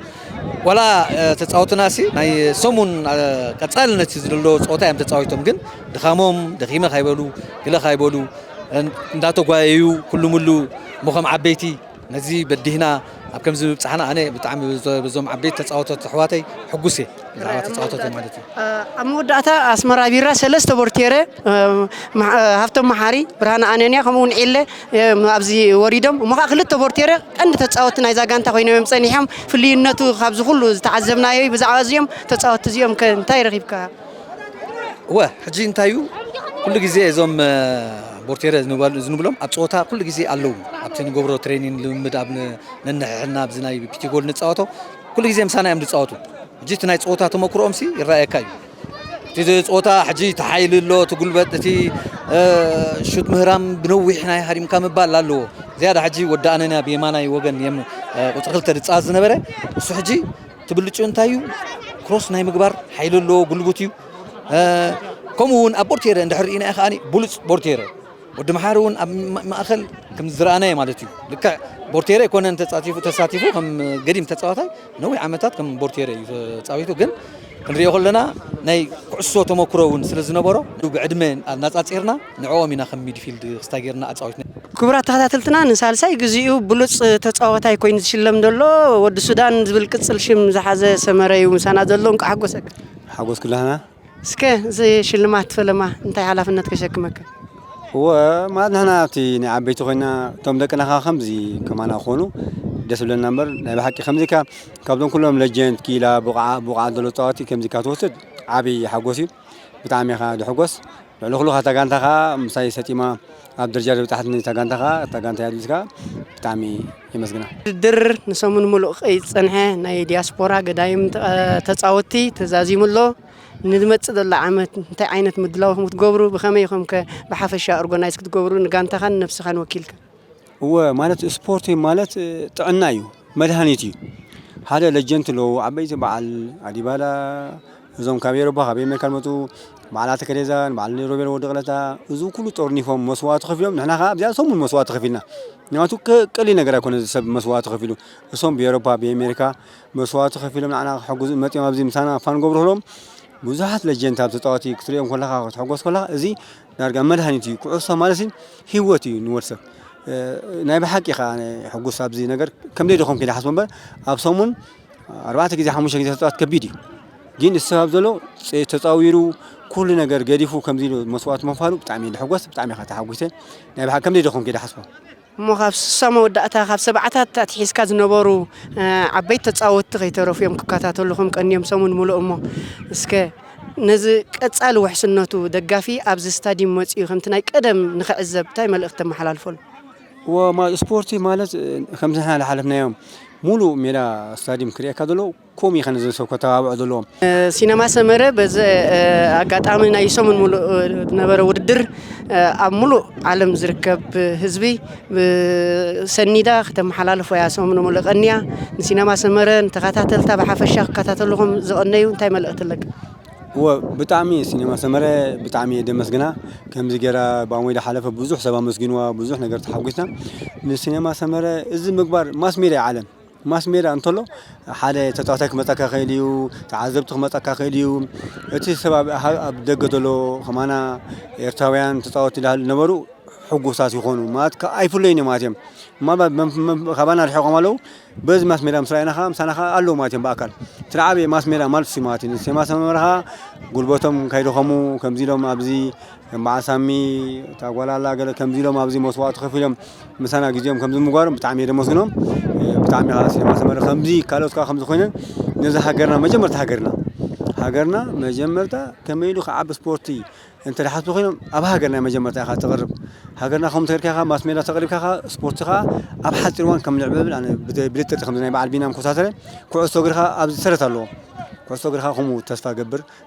ዋላ፣ እ፣ ተጻወትናሲ ናይ ሰሙን፣ እ፣ ቀጻልነት ዘለዎ ጸወታ እዮም ተጻዊቶም፣ ግን ድኻሞም ደኺመ ካይበሉ፣ ግለ ካይበሉ፣ እ፣ እንዳተጓየዩ ኩሉ ምሉ እሞ ከም ዓበይቲ ነዚ በዲህና ኣብ ከምዚ ምብጻሕና ኣነ ብጣዕሚ በዞ-፣ በዞም ዓበይቲ ተጻወቶት ኣሕዋተይ ሕጉስ እየ። ብዛዕባ ተጻወቶት ማለት እዩ። ኣብ መወዳእታ ኣስመራ ቢራ ሰለስተ ቦርቴረ፣ እ፣ መሓ-፣ እ፣ ሃብቶም መሓሪ፣ ብርሃነ ኣነንያ፣ ከምኡ እውን ዒለ፣ እ፣ ኣብዚ ወሪዶም። እሞ ኸዓ ክልተ ቦርቴረ ቀንዲ ተጻወትቲ ናይዛ ጋንታ ኮይኖም እዮም ጸኒሖም። ፍልይነቱ ካብዚ ኩሉ ዝተዓዘብናዮ እዩ። ብዛዕባ እዚኦም ተጻወትቲ እዚኦም ከ እንታይ ረኺብካ? እወ፣ ሕጂ እንታይ እዩ፣ ኩሉ ግዜ እዞም፣ እ፣ ቦርቴረ ዝንበል-፣ ዝንብሎም ኣብ ጸወታ ኩሉ ግዜ ኣለዉ። ኣብቲ ንገብሮ ትሬኒን ልምምድ ኣብ ን-፣ ነንሕሕና ኣብዚ ናይ ፒቲ ጎል ንጻወቶ፣ ኩሉ ግዜ ምሳና እዮም ዝጻወቱ። ሕጂ እቲ ናይ ጸወታ ተመክሮኦምሲ ይረኣየካ እዩ። እቲ ጸወታ ሕጂ እቲ ሓይሊ ኣሎ፣ እቲ ጉልበት፣ እቲ፣ እ፣ ሹት ምህራም ብነዊሕ ናይ ሃሪምካ ምባል ኣለዎ። ዝያዳ ሕጂ ወዲ ኣነንያ ብየማናይ ወገን የም-፣ እ፣ ቁጽሪ ክልተ ዝጻወት ዝነበረ፣ እሱ ሕጂ እቲ ብልጭኡ እንታይ እዩ? ክሮስ ናይ ምግባር ሓይሊ ኣለዎ፣ ጉልቡት እዩ። እ፣ ከምኡ እውን ኣብ ቦርቴረ እንድሕር ርኢናዮ ከኣኒ ብሉጽ ቦርቴረ። ወዲ መሓሪ እውን ኣብ ማ-፣ ማእከል ከም ዝረኣናዮ ማለት እዩ። ልክዕ ቦርቴረ ኣይኮነን ተጻቲፉ፣ ተሳቲፉ ከም ገዲም ተጻዋታይ ነዊሕ ዓመታት ከም ቦርቴረ እዩ ተጻዊቱ። ግን ክንሪኦ ከለና ናይ ኩዕሶ ተመክሮ እውን ስለ ዝነበሮ ብዕድመ ኣናጻጺርና ንዕኦም ኢና ከም ሚድፊልድ ክስታይ ጌርና ኣጻዊትና። ክቡራት ተኸታተልትና፣ ንሳልሳይ ግዜኡ ብሉጽ ተጻዋታይ ኮይኑ ዝሽለም ዘሎ ወዲ ሱዳን ዝብል ቅጽል ሽም ዝሓዘ ሰመረ እዩ ምሳና ዘሎ። እንቋዕ ሓጎሰካ። ሓጎስኩላህና። እስከ እዚ ሽልማት ፈለማ እንታይ ሓላፍነት ከሸክመካ? እወ፣ ማለት ንሕና ኣብቲ ናይ ዓበይቲ ኮይና እቶም ደቅና ከኣ ከምዚ ከማና ክኾኑ ደስ ብለና እምበር፣ ናይ ብሓቂ ከምዚ ኢልካ ካብዞም ኩሎም ለጀንድ፣ ኪኢላ፣ ብቕዓ-፣ ብቕዓት ዘሎ ተጻወቲ ከምዚ ኢልካ ትወስድ ዓቢ ሓጎስ እዩ። ብጣዕሚ ኢኻ ዝሕጎስ። ልዕሊ ኩሉ እታ ጋንታ ከኣ ምሳይ ሰጢማ ኣብ ደረጃ ዝበጽሓትኒ እታ ጋንታ ከኣ፣ እታ ጋንታ እያ ዝብልካ፣ ብጣዕሚ የመስግና። ውድድር ንሰሙን ምሉእ ዝጸንሐ ናይ ዲያስፖራ ገዳይም ተጻወትቲ ተዛዚሙ ኣሎ። ንዝመጽእ ዘሎ ዓመት እንታይ ዓይነት ምድላው ኢኹም ክትገብሩ፣ ብኸመይ ኢኹም ከ ብሓፈሻ ኦርጋናይዝ ክትገብሩ ንጋንታኻን ንነብስኻን ወኪልካ? እወ፣ ማለት ስፖርት ማለት፣ እ፣ ጥዕና እዩ፣ መድሃኒት እዩ። ሓደ ለጀንት ኣለዉ፣ ዓበይቲ በዓል ኣዲባላ፣ እዞም ካብ ኤሮፓ፣ ካብ ኣሜሪካ ዝመጹ፣ በዓል ኣተከሬዛ፣ በዓል ሮቤል ወዲ ቅለታ፣ እዚ ኩሉ ጠርኒፎም መስዋእቲ ከፊሎም፣ ንሕና ከኣ ኣብዚኣ ሰሙን መስዋእቲ ከፊልና። ምክንያቱ ከ-፣ ቀሊል ነገር ኣይኮነ፣ ሰብ መስዋእቲ ከፊሉ። እሶም ብኤሮፓ፣ ብኣሜሪካ መስዋእቲ ከፊሎም ንዓና ክሕግዙ መጺኦም ኣብዚ ምሳና ፋን ገብሩ ከለዎም፣ ብዙሓት ለጀንት ኣብ ተጻወቲ ክትሪኦም ከለኻ፣ ክትሕጎስ ከለኻ፣ እዚ ዳርጋ መድሃኒት እዩ። ኩዕሶ ማለት ህይወት እዩ ንወድ ሰብ። እ፣ ናይ ብሓቂ ከኣ ሕጉስ ኣብዚ ነገር ከም ደይ ደኾም ከይደ ሓስቦ እምበር፣ ኣብ ሰሙን ኣርባዕተ ግዜ፣ ሓሙሽተ ግዜ ተጻወት ከቢድ እዩ። ግን እዚ ሰብ ኣብ ዘሎ ጸ-፣ ተጻዊሩ፣ ኩሉ ነገር ገዲፉ ከምዚ ኢሉ መስዋእቲ ምኽፋሉ ብጣዕሚ እየ ዝሕጎስ፣ ብጣዕሚ እየ ተሓጒሰ። ናይ ብሓቂ ከም ደይ ደኾም ከይደ ሓስቦ። እሞ ካብ ስሳ መወዳእታ፣ ካብ ሰብዓታት ኣትሒዝካ ዝነበሩ፣ እ፣ ዓበይቲ ተጻወትቲ ከይተረፉ እዮም ክከታተሉኹም ቀንዮም ሰሙን ምሉእ። እሞ እስከ ነዚ ቀጻሊ ውሕስነቱ ደጋፊ ኣብዚ ስታዲየም መጺኡ ከምቲ ናይ ቀደም ንኽዕዘብ እንታይ መልእኽቲ ተመሓላልፈሉ? እወ፣ ማ-፣ ስፖርቲ ማለት፣ እ፣ ከምቲ ንሕና ዝሓለፍናዮም ሙሉእ ሜዳ ስታዲየም ክርእየካ ዘሎ፣ ከምኡ እዩ ከነ ሰብ ከተባብዖ ዘለዎም። እ፣ ሲነማ ሰመረ በዚ፣ እ፣ ኣጋጣሚ ናይ ሰሙን ሙሉእ፣ እ፣ ዝነበረ ውድድር፣ እ፣ ኣብ ሙሉእ ዓለም ዝርከብ ህዝቢ፣ እ፣ ሰኒዳ ከተመሓላልፎ እያ ሰሙን ሙሉእ ቀንያ። ንሲነማ ሰመረ፣ ንተኸታተልታ ብሓፈሻ ክከታተልኹም ዝቐነዩ እንታይ መልእኽቲ ኣለካ? እወ፣ ብጣዕሚ ሲነማ ሰመረ ብጣዕሚ እየ ደመስግና። ከምዚ ገይራ ብኣሞይ ዝሓለፈ ብዙሕ ሰብ ኣመስጊንዋ፣ ብዙሕ ነገር ተሓጒስና። ንሲነማ ሰመረ እዚ ምግባር ማስ ሜድያ እዩ ዓለም። ማስ ሜድያ እንተሎ ሓደ ተጻዋታይ ክመጻካ ይኽእል እዩ፣ ተዓዘብቲ ክመጻካ ይኽእል እዩ። እቲ ሰብ ኣብ፣ ኣብ ደገ ዘሎ ከማና ኤርትራውያን ተጻወትቲ ዳህል ነበሩ ሕጉሳት ይኾኑ ማለት ከ-፣ ኣይፍለዩን እዮም ማለት እዮም። ምናልባት መም-፣ መም-፣ ካባና ርሒቖም ኣለዉ። በዚ ማስ ሜድያ ምስ ረኣይና ከኣ ምሳና ከኣ ኣለዉ ማለት እዮም ብኣካል። እቲ ዝዓበየ ማስ ሜድያ ማለት እሱ ማለት እዩ። ንሲነማ ሰመረ ከኣ ጉልበቶም ከይደኸሙ ከምዚ ኢሎም ኣብዚ ከም በዓል ሳሚ፣ እታ ጓል ኣላ ገለ ከምዚ ኢሎም ኣብዚ መስዋእቲ ከፊሎም ምሳና ግዜኦም ከምዚ ምግባሮም ብጣዕሚ እየ ደመስግኖም። እ፣ ብጣዕሚ ከኣ ሲነማ ሰመረ ከምዚ ካልኦት ከኣ ከምዚ ኮይነን ነዚ ሃገርና መጀመርታ ሃገርና፣ ሃገርና መጀመርታ ከመይ ኢሉ ክዓቢ ስፖርቲ እንተ ደሓስቡ ኮይኖም ኣብ ሃገርና መጀመርታ ኢኻ ተቕርብ። ሃገርና ከም ተርካ ኢኻ ማስ ሜዳ ተቕሪብካ ኢኻ ስፖርቲ ከኣ ኣብ ሓፂር እዋን ከም ንዕበብል ኣነ ብተ-፣ ብልጥጥ ከምዚ ናይ በዓል ቢናም ኮሳተረ ኩዕሶ እግሪ ከኣ ኣብዚ ሰረት ኣለዎ። ኩዕሶ እግሪ ከኣ ከምኡ ተስፋ ገብር።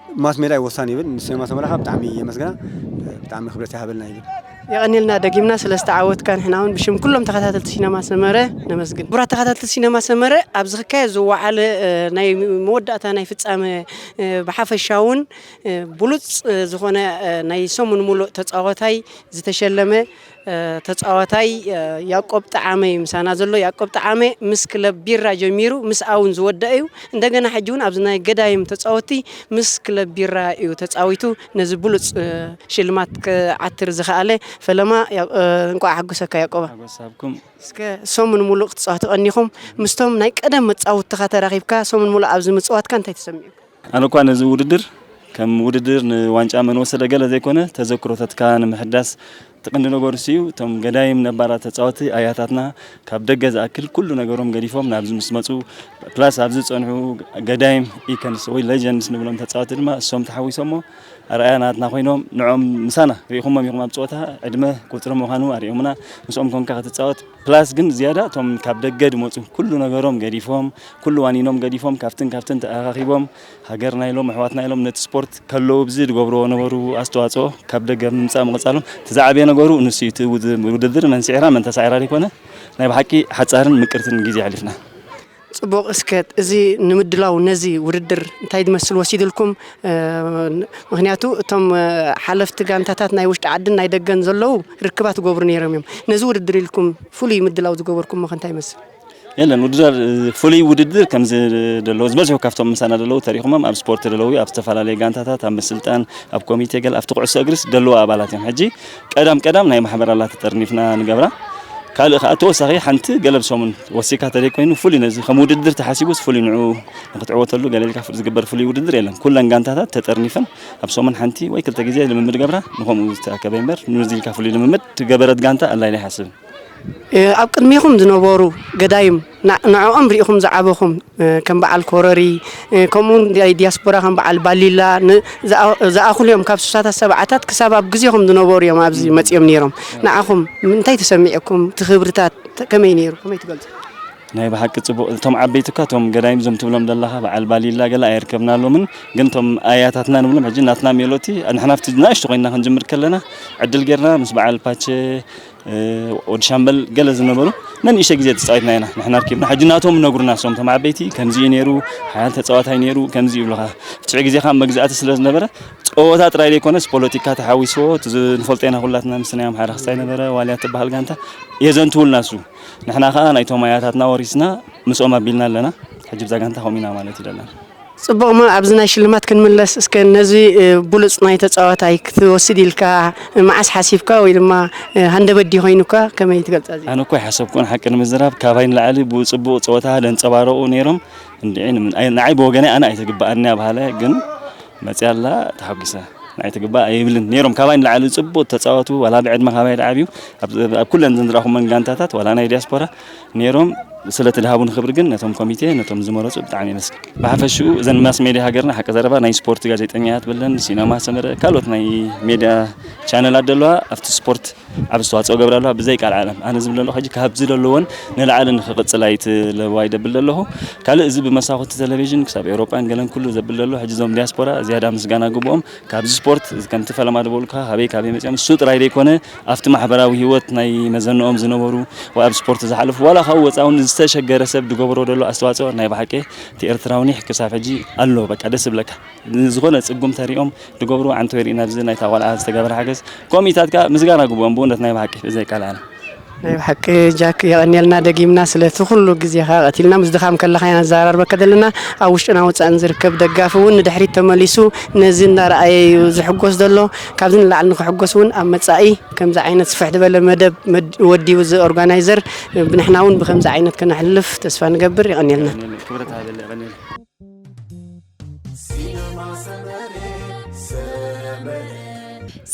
ማስ ሜዳ እዩ ወሳኒ ይብል። ንሲነማ ሰመረ ከኣ ብጣዕሚ የመስግና፣ ብጣዕሚ ክብረት ይሃበልና ይብል። የቐንየልና ደጊምና ስለ ዝተዓወትካ ንሕና እውን ብሽም ኩሎም ተኸታተልቲ ሲነማ ሰመረ ነመስግን። ክቡራት ተኸታተልቲ ሲነማ ሰመረ ኣብዚ ክካየድ ዝወዓለ፣ እ፣ ናይ መወዳእታ ናይ ፍጻመ፣ እ፣ ብሓፈሻ እውን፣ እ፣ ብሉጽ፣ እ፣ ዝኾነ፣ እ፣ ናይ ሰሙን ሙሉእ ተጻዋታይ ዝተሸለመ፣ እ፣ ተጻዋታይ፣ እ፣ ያዕቆብ ጠዓመ እዩ ምሳና ዘሎ። ያዕቆብ ጠዓመ ምስ ክለብ ቢራ ጀሚሩ ምስኣ እውን ዝወደአ እዩ። እንደገና ሕጂ እውን ኣብዚ ናይ ገዳይም ተጻወቲ ምስ ክለብ ቢራ እዩ ተጻዊቱ ነዚ ብሉጽ፣ እ፣ ሽልማት ክዓትር ዝኸኣለ። ፈለማ ያ-፣ እ፣ እንቋዕ ሓጎሰካ ያቆባ። ሓጎስ ሃብኩም። እስከ ሰሙን ሙሉእ ክትጻወቱ ቀኒኹም ምስቶም ናይ ቀደም መጻውትኻ ተራኺብካ ሰሙን ሙሉእ ኣብዚ ምጽዋትካ እንታይ ተሰሚዑ? ኣነ እኳ ነዚ ውድድር ከም ውድድር ንዋንጫ መን ወሰደ ገለ ዘይኮነ ተዘክሮታትካ ንምሕዳስ እቲ ቀንዲ ነገሩ እሱ እዩ። እቶም ገዳይም ነባራት ተጻወቲ ኣያታትና ካብ ደገ ዝኣክል ኩሉ ነገሮም ገዲፎም ናብዚ ምስ መጹ ፕላስ ኣብዚ ዝጸንሑ ገዳይም ኢከንስ ወይ ሌጀንድስ ንብሎም ተጻወቲ ድማ እሶም ተሓዊሶሞ ኣርኣያ ናትና ኮይኖም ንዖም ምሳና ርኢኹሞም ኢኹም ኣብ ጸወታ ዕድመ ቁጽሪ ምዃኑ ኣርእዮምና ምስኦም ኮንካ ክትጻወት ፕላስ ግን ዝያዳ እቶም ካብ ደገ ዝመጹ ኩሉ ነገሮም ገዲፎም ኩሉ ዋኒኖም ገዲፎም ካብትን ካብትን ተኣኻኺቦም ሃገርና ኢሎም ኣሕዋትና ኢሎም ነቲ ስፖርት ከለዉ ብዚ ዝገብርዎ ነበሩ ኣስተዋጽኦ ካብ ደገ ምምጻእ ምቕጻሎም እቲ ዝዓበየ ነገሩ ንሱ እዩ። እቲ ውድ-፣ ውድድር መን ስዒራ መን ተሳዒራ ዘይኮነ ናይ ብሓቂ ሓጻርን ምቅርትን ግዜ ኣሕሊፍና። ጽቡቕ፣ እስከ እዚ ንምድላው ነዚ ውድድር እንታይ ዝመስል ወሲድልኩም? እ፣ ምኽንያቱ እቶም፣ እ፣ ሓለፍቲ ጋንታታት ናይ ውሽጢ ዓድን ናይ ደገን ዘለዉ ርክባት ይገብሩ ነይሮም እዮም። ነዚ ውድድር ኢልኩም ፍሉይ ምድላው ዝገበርኩሞ ከ እንታይ ይመስል? የለን፣ ውድድር፣ እ፣ ፍሉይ ውድድር ከምዚ ደለዉ ዝበዝሑ ካብቶም ምሳና ደለዉ ተሪኹሞም ኣብ ስፖርት ደለዉ፣ ኣብ ዝተፈላለየ ጋንታታት፣ ኣብ ምስልጣን፣ ኣብ ኮሚቴ ገለ፣ ኣብቲ ኩዕሶ እግርስ ደለዉ ኣባላት እዮም። ሕጂ ቀዳም ቀዳም ናይ ማሕበር ኣላ ተጠርኒፍና ንገብራ። ካልእ ከዓ ተወሳኺ ሓንቲ ገለ ብሰሙን ወሲካ ተደይ ኮይኑ ፍሉይ ነዚ ከም ውድድር ተሓሲቡስ ፍሉይ ንዑ ንክትዕወተሉ ገለ ኢልካ ፍል- ዝግበር ፍሉይ ውድድር የለን። ኩለን ጋንታታት ተጠርኒፈን ኣብ ሰሙን ሓንቲ ወይ ክልተ ግዜ ልምምድ ገብራ ንኸምኡ ዝተኣከበ እምበር ንዚ ኢልካ ፍሉይ ልምምድ ትገበረት ጋንታ ኣላ ኢለ ኣይሓስብን። ኣብ ቅድሚኹም ዝነበሩ ገዳይም ንዕኦም ርኢኹም ዝዓበኹም ከም በዓል ኮረሪ ከምኡውን ናይ ዲያስፖራ ከም በዓል ባሊላ ዝኣኽሉ እዮም። ካብ ስሳታት ሰብዓታት ክሳብ ኣብ ግዜኹም ዝነበሩ እዮም ኣብዚ መፂኦም ነይሮም። ንዓኹም እንታይ ተሰሚዕኩም? እቲ ክብርታት ከመይ ነይሩ? ከመይ ትገልፁ? ናይ ብሓቂ ፅቡቅ እቶም ዓበይቲ እኳ እቶም ገዳይም ዞም ትብሎም ዘለካ በዓል ባሊላ ገለ ኣየርከብናሎምን፣ ግን እቶም ኣያታትና ንብሎም ሕጂ ናትና ሜሎቲ ንሕና ኣብቲ ናእሽቱ ኮይንና ክንጅምር ከለና ዕድል ጌርና ምስ በዓል ፓቸ ወዲ ሻምበል ገለ ዝነበሩ ነንእሽተ ግዜ ተፃዊትና ኢና ንሕና ርኪብና። ሕጂ ናቶም ነግሩና ሶም እቶም ዓበይቲ ከምዚ እዩ ነይሩ፣ ሓያል ተፃዋታይ ነይሩ ከምዚ ይብሉካ። ብትዕ ግዜ ከዓ መግዛእቲ ስለ ዝነበረ ፀወታ ጥራይ ዘይኮነስ ፖለቲካ ተሓዊስዎ እቲ ዝ- ንፈልጦ ኢና ኩላትና ምስ ናይ ኣምሓራ ክስታይ ነበረ ዋልያ ትበሃል ጋንታ የዘንትውልና እሱ። ንሕና ከዓ ናይቶም ኣያታትና ወሪስና ምስኦም ኣቢልና ኣለና። ሕጂ ብዛ ጋንታ ከምኡ ኢና ማለት ይደለና። ፅቡቕ እሞ ኣብዚ ናይ ሽልማት ክንምለስ እስከ ነዚ ብሉፅ ናይ ተፃዋታይ ክትወስድ ኢልካ መዓስ ሓሲብካ ወይ ድማ ሃንደበት ድዩ ኮይኑካ ከመይ ትገልፃ እዚ? ኣነ እኮ ኣይሓሰብኩን ሓቂ ንምዝራብ ካባይ ንላዕሊ ብፅቡቕ ፀወታ ደንፀባረቑ ነይሮም። እንድዒ ንዓይ ብወገነይ ኣነ ኣይትግበኣኒ ኣብ ሃለ ግን መፅያ ኣላ ተሓጒሰ። ንዓይ ትግባእ ኣይብልን ነይሮም ካባይ ንላዕሊ ፅቡቕ ተፃወቱ ዋላ ብዕድመ ካባይ ድዓብዩ ኣብ ኩለን ዝንዝራኹመን ጋንታታት ዋላ ናይ ዲያስፖራ ነይሮም። ስለቲ ድሃቡን ክብሪ ግን ነቶም ኮሚቴ ነቶም ዝመረፁ ብጣዕሚ የመስግን። ብሓፈሽኡ እዘን ማስ ሜድያ ሃገርና ሓቂ ዘረባ ናይ ስፖርት ጋዜጠኛታት በለን ሲነማ ሰመረ ካልኦት ናይ ሜድያ ቻነላት ደለዋ ኣብቲ ስፖርት ዓብ ኣስተዋፅኦ ገብራ ኣለዋ ብዘይ ቃል ዓለም ኣነ ዝብል ኣለኹ ሕጂ ካብ ዝደለዎን ንላዕሊ ንክቕፅል ኣይትለዋ ይደብል ኣለኹ። ካልእ እዚ ብመሳኹቲ ቴሌቪዥን ክሳብ ኤውሮጳን ገለን ኩሉ ዘብል ዘሎ ሕጂ ዞም ዲያስፖራ ዝያዳ ምስጋና ግብኦም ካብዚ ስፖርት ከምቲ ፈለማ ዝበልካ ካበይ ካበይ መፅኦም እሱ ጥራይ ዘይኮነ ኣብቲ ማሕበራዊ ህይወት ናይ መዘንኦም ዝነበሩ ወይ ኣብ ስፖርት ዝሓለፉ ዋላ ካብኡ ወፃ እውን ዝተሸገረ ሰብ ዝገብሮ ዘሎ ኣስተዋፅኦ ናይ ብሓቂ እቲ ኤርትራውኒሕ ክሳብ ሕጂ ኣሎ በቃ ደስ ይብለካ። ዝኾነ ፅጉም ተሪኦም ዝገብሩ ዓንቶ ይርኢ ናብዚ ናይታ ቆልዓ ዝተገበረ ሓገዝ ኮሚታት ከዓ ምስጋና ግብኦም ብእውነት ናይ ብሓቂ ብዘይ ቃል ኣነ ናይ ብሓቂ ጃክ የቐንየልና ደጊምና ስለቲ ኩሉ ግዜኻ ቀቲልና ምስ ድኻም ከለኻ ኢና ንዘራርበካ ዘለና። ኣብ ውሽጥና ወፃእን ዝርከብ ደጋፊ እውን ንድሕሪት ተመሊሱ ነዚ እናረኣየ እዩ ዝሕጎስ ዘሎ። ካብዚ ንላዕሊ ንክሕጎስ እውን ኣብ መፃኢ ከምዚ ዓይነት ስፍሕ ዝበለ መደብ ወዲቡ እዚ ኦርጋናይዘር ብንሕና እውን ብከምዚ ዓይነት ከነሕልፍ ተስፋ ንገብር። የቐንየልና።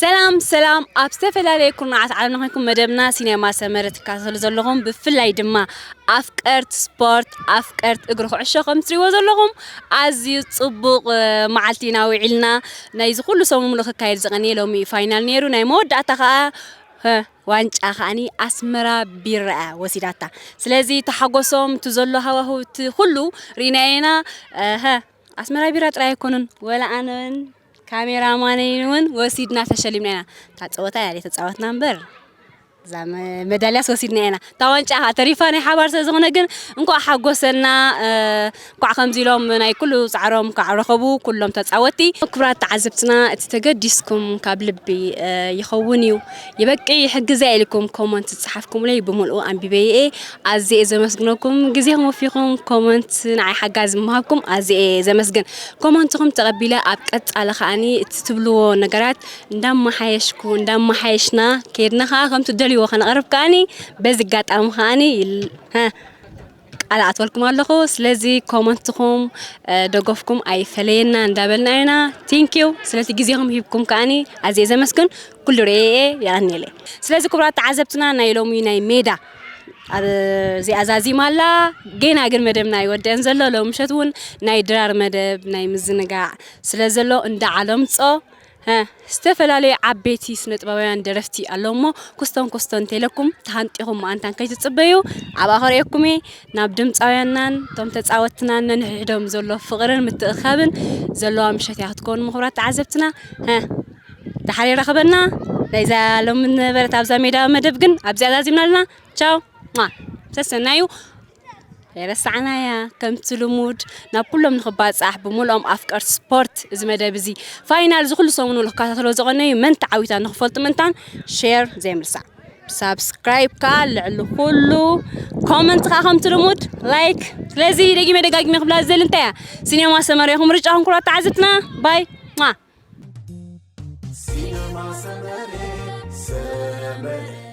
ሰላም ሰላም ኣብ ዝተፈላለየ ኩርናዓት ዓለም ንኮንኩም መደብና ሲኔማ ሰመረ ትከታተሉ ዘለኹም ብፍላይ ድማ ኣፍቀርት ስፖርት ኣፍቀርት እግሪ ኩዕሾ ከም ትሪእዎ ዘለኹም ኣዝዩ ፅቡቕ መዓልቲ ኢና ውዒልና። ናይዚ ኩሉ ሰሙን ሙሉእ ክካየድ ዝቐነየ ሎሚ እዩ ፋይናል ነይሩ። ናይ መወዳእታ ከዓ ዋንጫ ከዓኒ ኣስመራ ቢራ እያ ወሲዳታ። ስለዚ ተሓጎሶም እቲ ዘሎ ሃዋህው እቲ ኩሉ ርኢናዮ ኢና። ኣስመራ ቢራ ጥራይ ኣይኮኑን ወላ ኣነን ካሜራ ማነይን እውን ወሲድና ተሸሊምና ኢና። እታ ፀወታ እያ ዘይተፃወትና እምበር እዛ መዳልያስ ወሲድና ኢና። እታ ዋንጫ ከዓ ተሪፋ ናይ ሓባር ስለ ዝኾነ ግን እንኳዕ ሓጎሰና። እንኳዕ ከምዚ ኢሎም ናይ ኩሉ ፃዕሮም ከዓ ረኸቡ ኩሎም ተፃወቲ። ክቡራት ተዓዘብትና እቲ ተገዲስኩም ካብ ልቢ ይኸውን እዩ። ይበቂ ይሕግዘ ኢልኩም ኮመንት ዝፀሓፍኩምለይ ብምልኡ ኣንቢበይኤ ኣዝየ ዘመስግነኩም። ግዜኹም ወፊኹም ኮመንት ንዓይ ሓጋዚ ምሃብኩም ኣዝየ ዘመስግን። ኮመንትኹም ተቐቢለ ኣብ ቀፃሊ ከዓኒ እቲ ትብልዎ ነገራት እንዳመሓየሽኩ እንዳመሓየሽና ከይድና ከዓ ከምቲ ደልይዎ ከነቕርብ ከዓኒ በዚ ኣጋጣሚ ከዓኒ ቃል ኣትወልኩም ኣለኹ። ስለዚ ኮመንትኹም ደገፍኩም ኣይፈለየና እንዳበልና ኢና። ቴንኪው ስለቲ ግዜኹም ሂብኩም ከዓኒ ኣዝየ ዘመስግን። ኩሉ ርእየ የቐንየለይ። ስለዚ ክቡራት ተዓዘብትና ናይ ሎሚ ናይ ሜዳ ኣብዚኣ ዛዚማ ኣላ። ጌና ግን መደብና ኣይወደአን ዘሎ። ሎም ምሸት እውን ናይ ድራር መደብ ናይ ምዝንጋዕ ስለ ዘሎ እንዳ ዓለምፆ ዝተፈላለዩ ዓበይቲ ስነ ጥበባውያን ደረፍቲ ኣለዉ እሞ ኩስቶን ኩስቶን እንተኢለኩም ተሃንጢኹም መኣንታን ከይትፅበዩ ኣብኣ ከርእየኩም እየ። ናብ ድምፃውያንናን እቶም ተፃወትናን ነንሕድሕዶም ዘሎ ፍቕርን ምትእኻብን ዘለዋ ምሸት እያ ክትከውን ምኽብራት ተዓዘብትና። ደሓር የራኽበና። ናይዛ ሎሚ ነበረት ኣብዛ ሜዳ መደብ ግን ኣብዚኣ ዛዚምና ኣለና። ቻው። ሰሰናዩ ኣይረሳዕናያ ከምቲ ልሙድ ናብ ኩሎም ንኽባፃሕ ብምልኦም ኣፍቀርቲ ስፖርት እዚ መደብ እዚ ፋይናል እዚ ኩሉ ሰሙን ንክከታተሎ ዝቐነዩ መን ተዓዊታ ንክፈልጡ ምእንታን ሼር ዘይምርሳዕ ሳብስክራይብ ከዓ ልዕሊ ኩሉ ኮመንት ከዓ ከምቲ ልሙድ ላይክ ስለዚ ደጊመ ደጋጊመ ክብላ ዝደሊ እንታይ እያ ሲኔማ ሰመረ ኢኹም ምርጫኹም ኩራት ተዓዘብትና ባይ ማ ሲነማ ሰመረ ሰመረ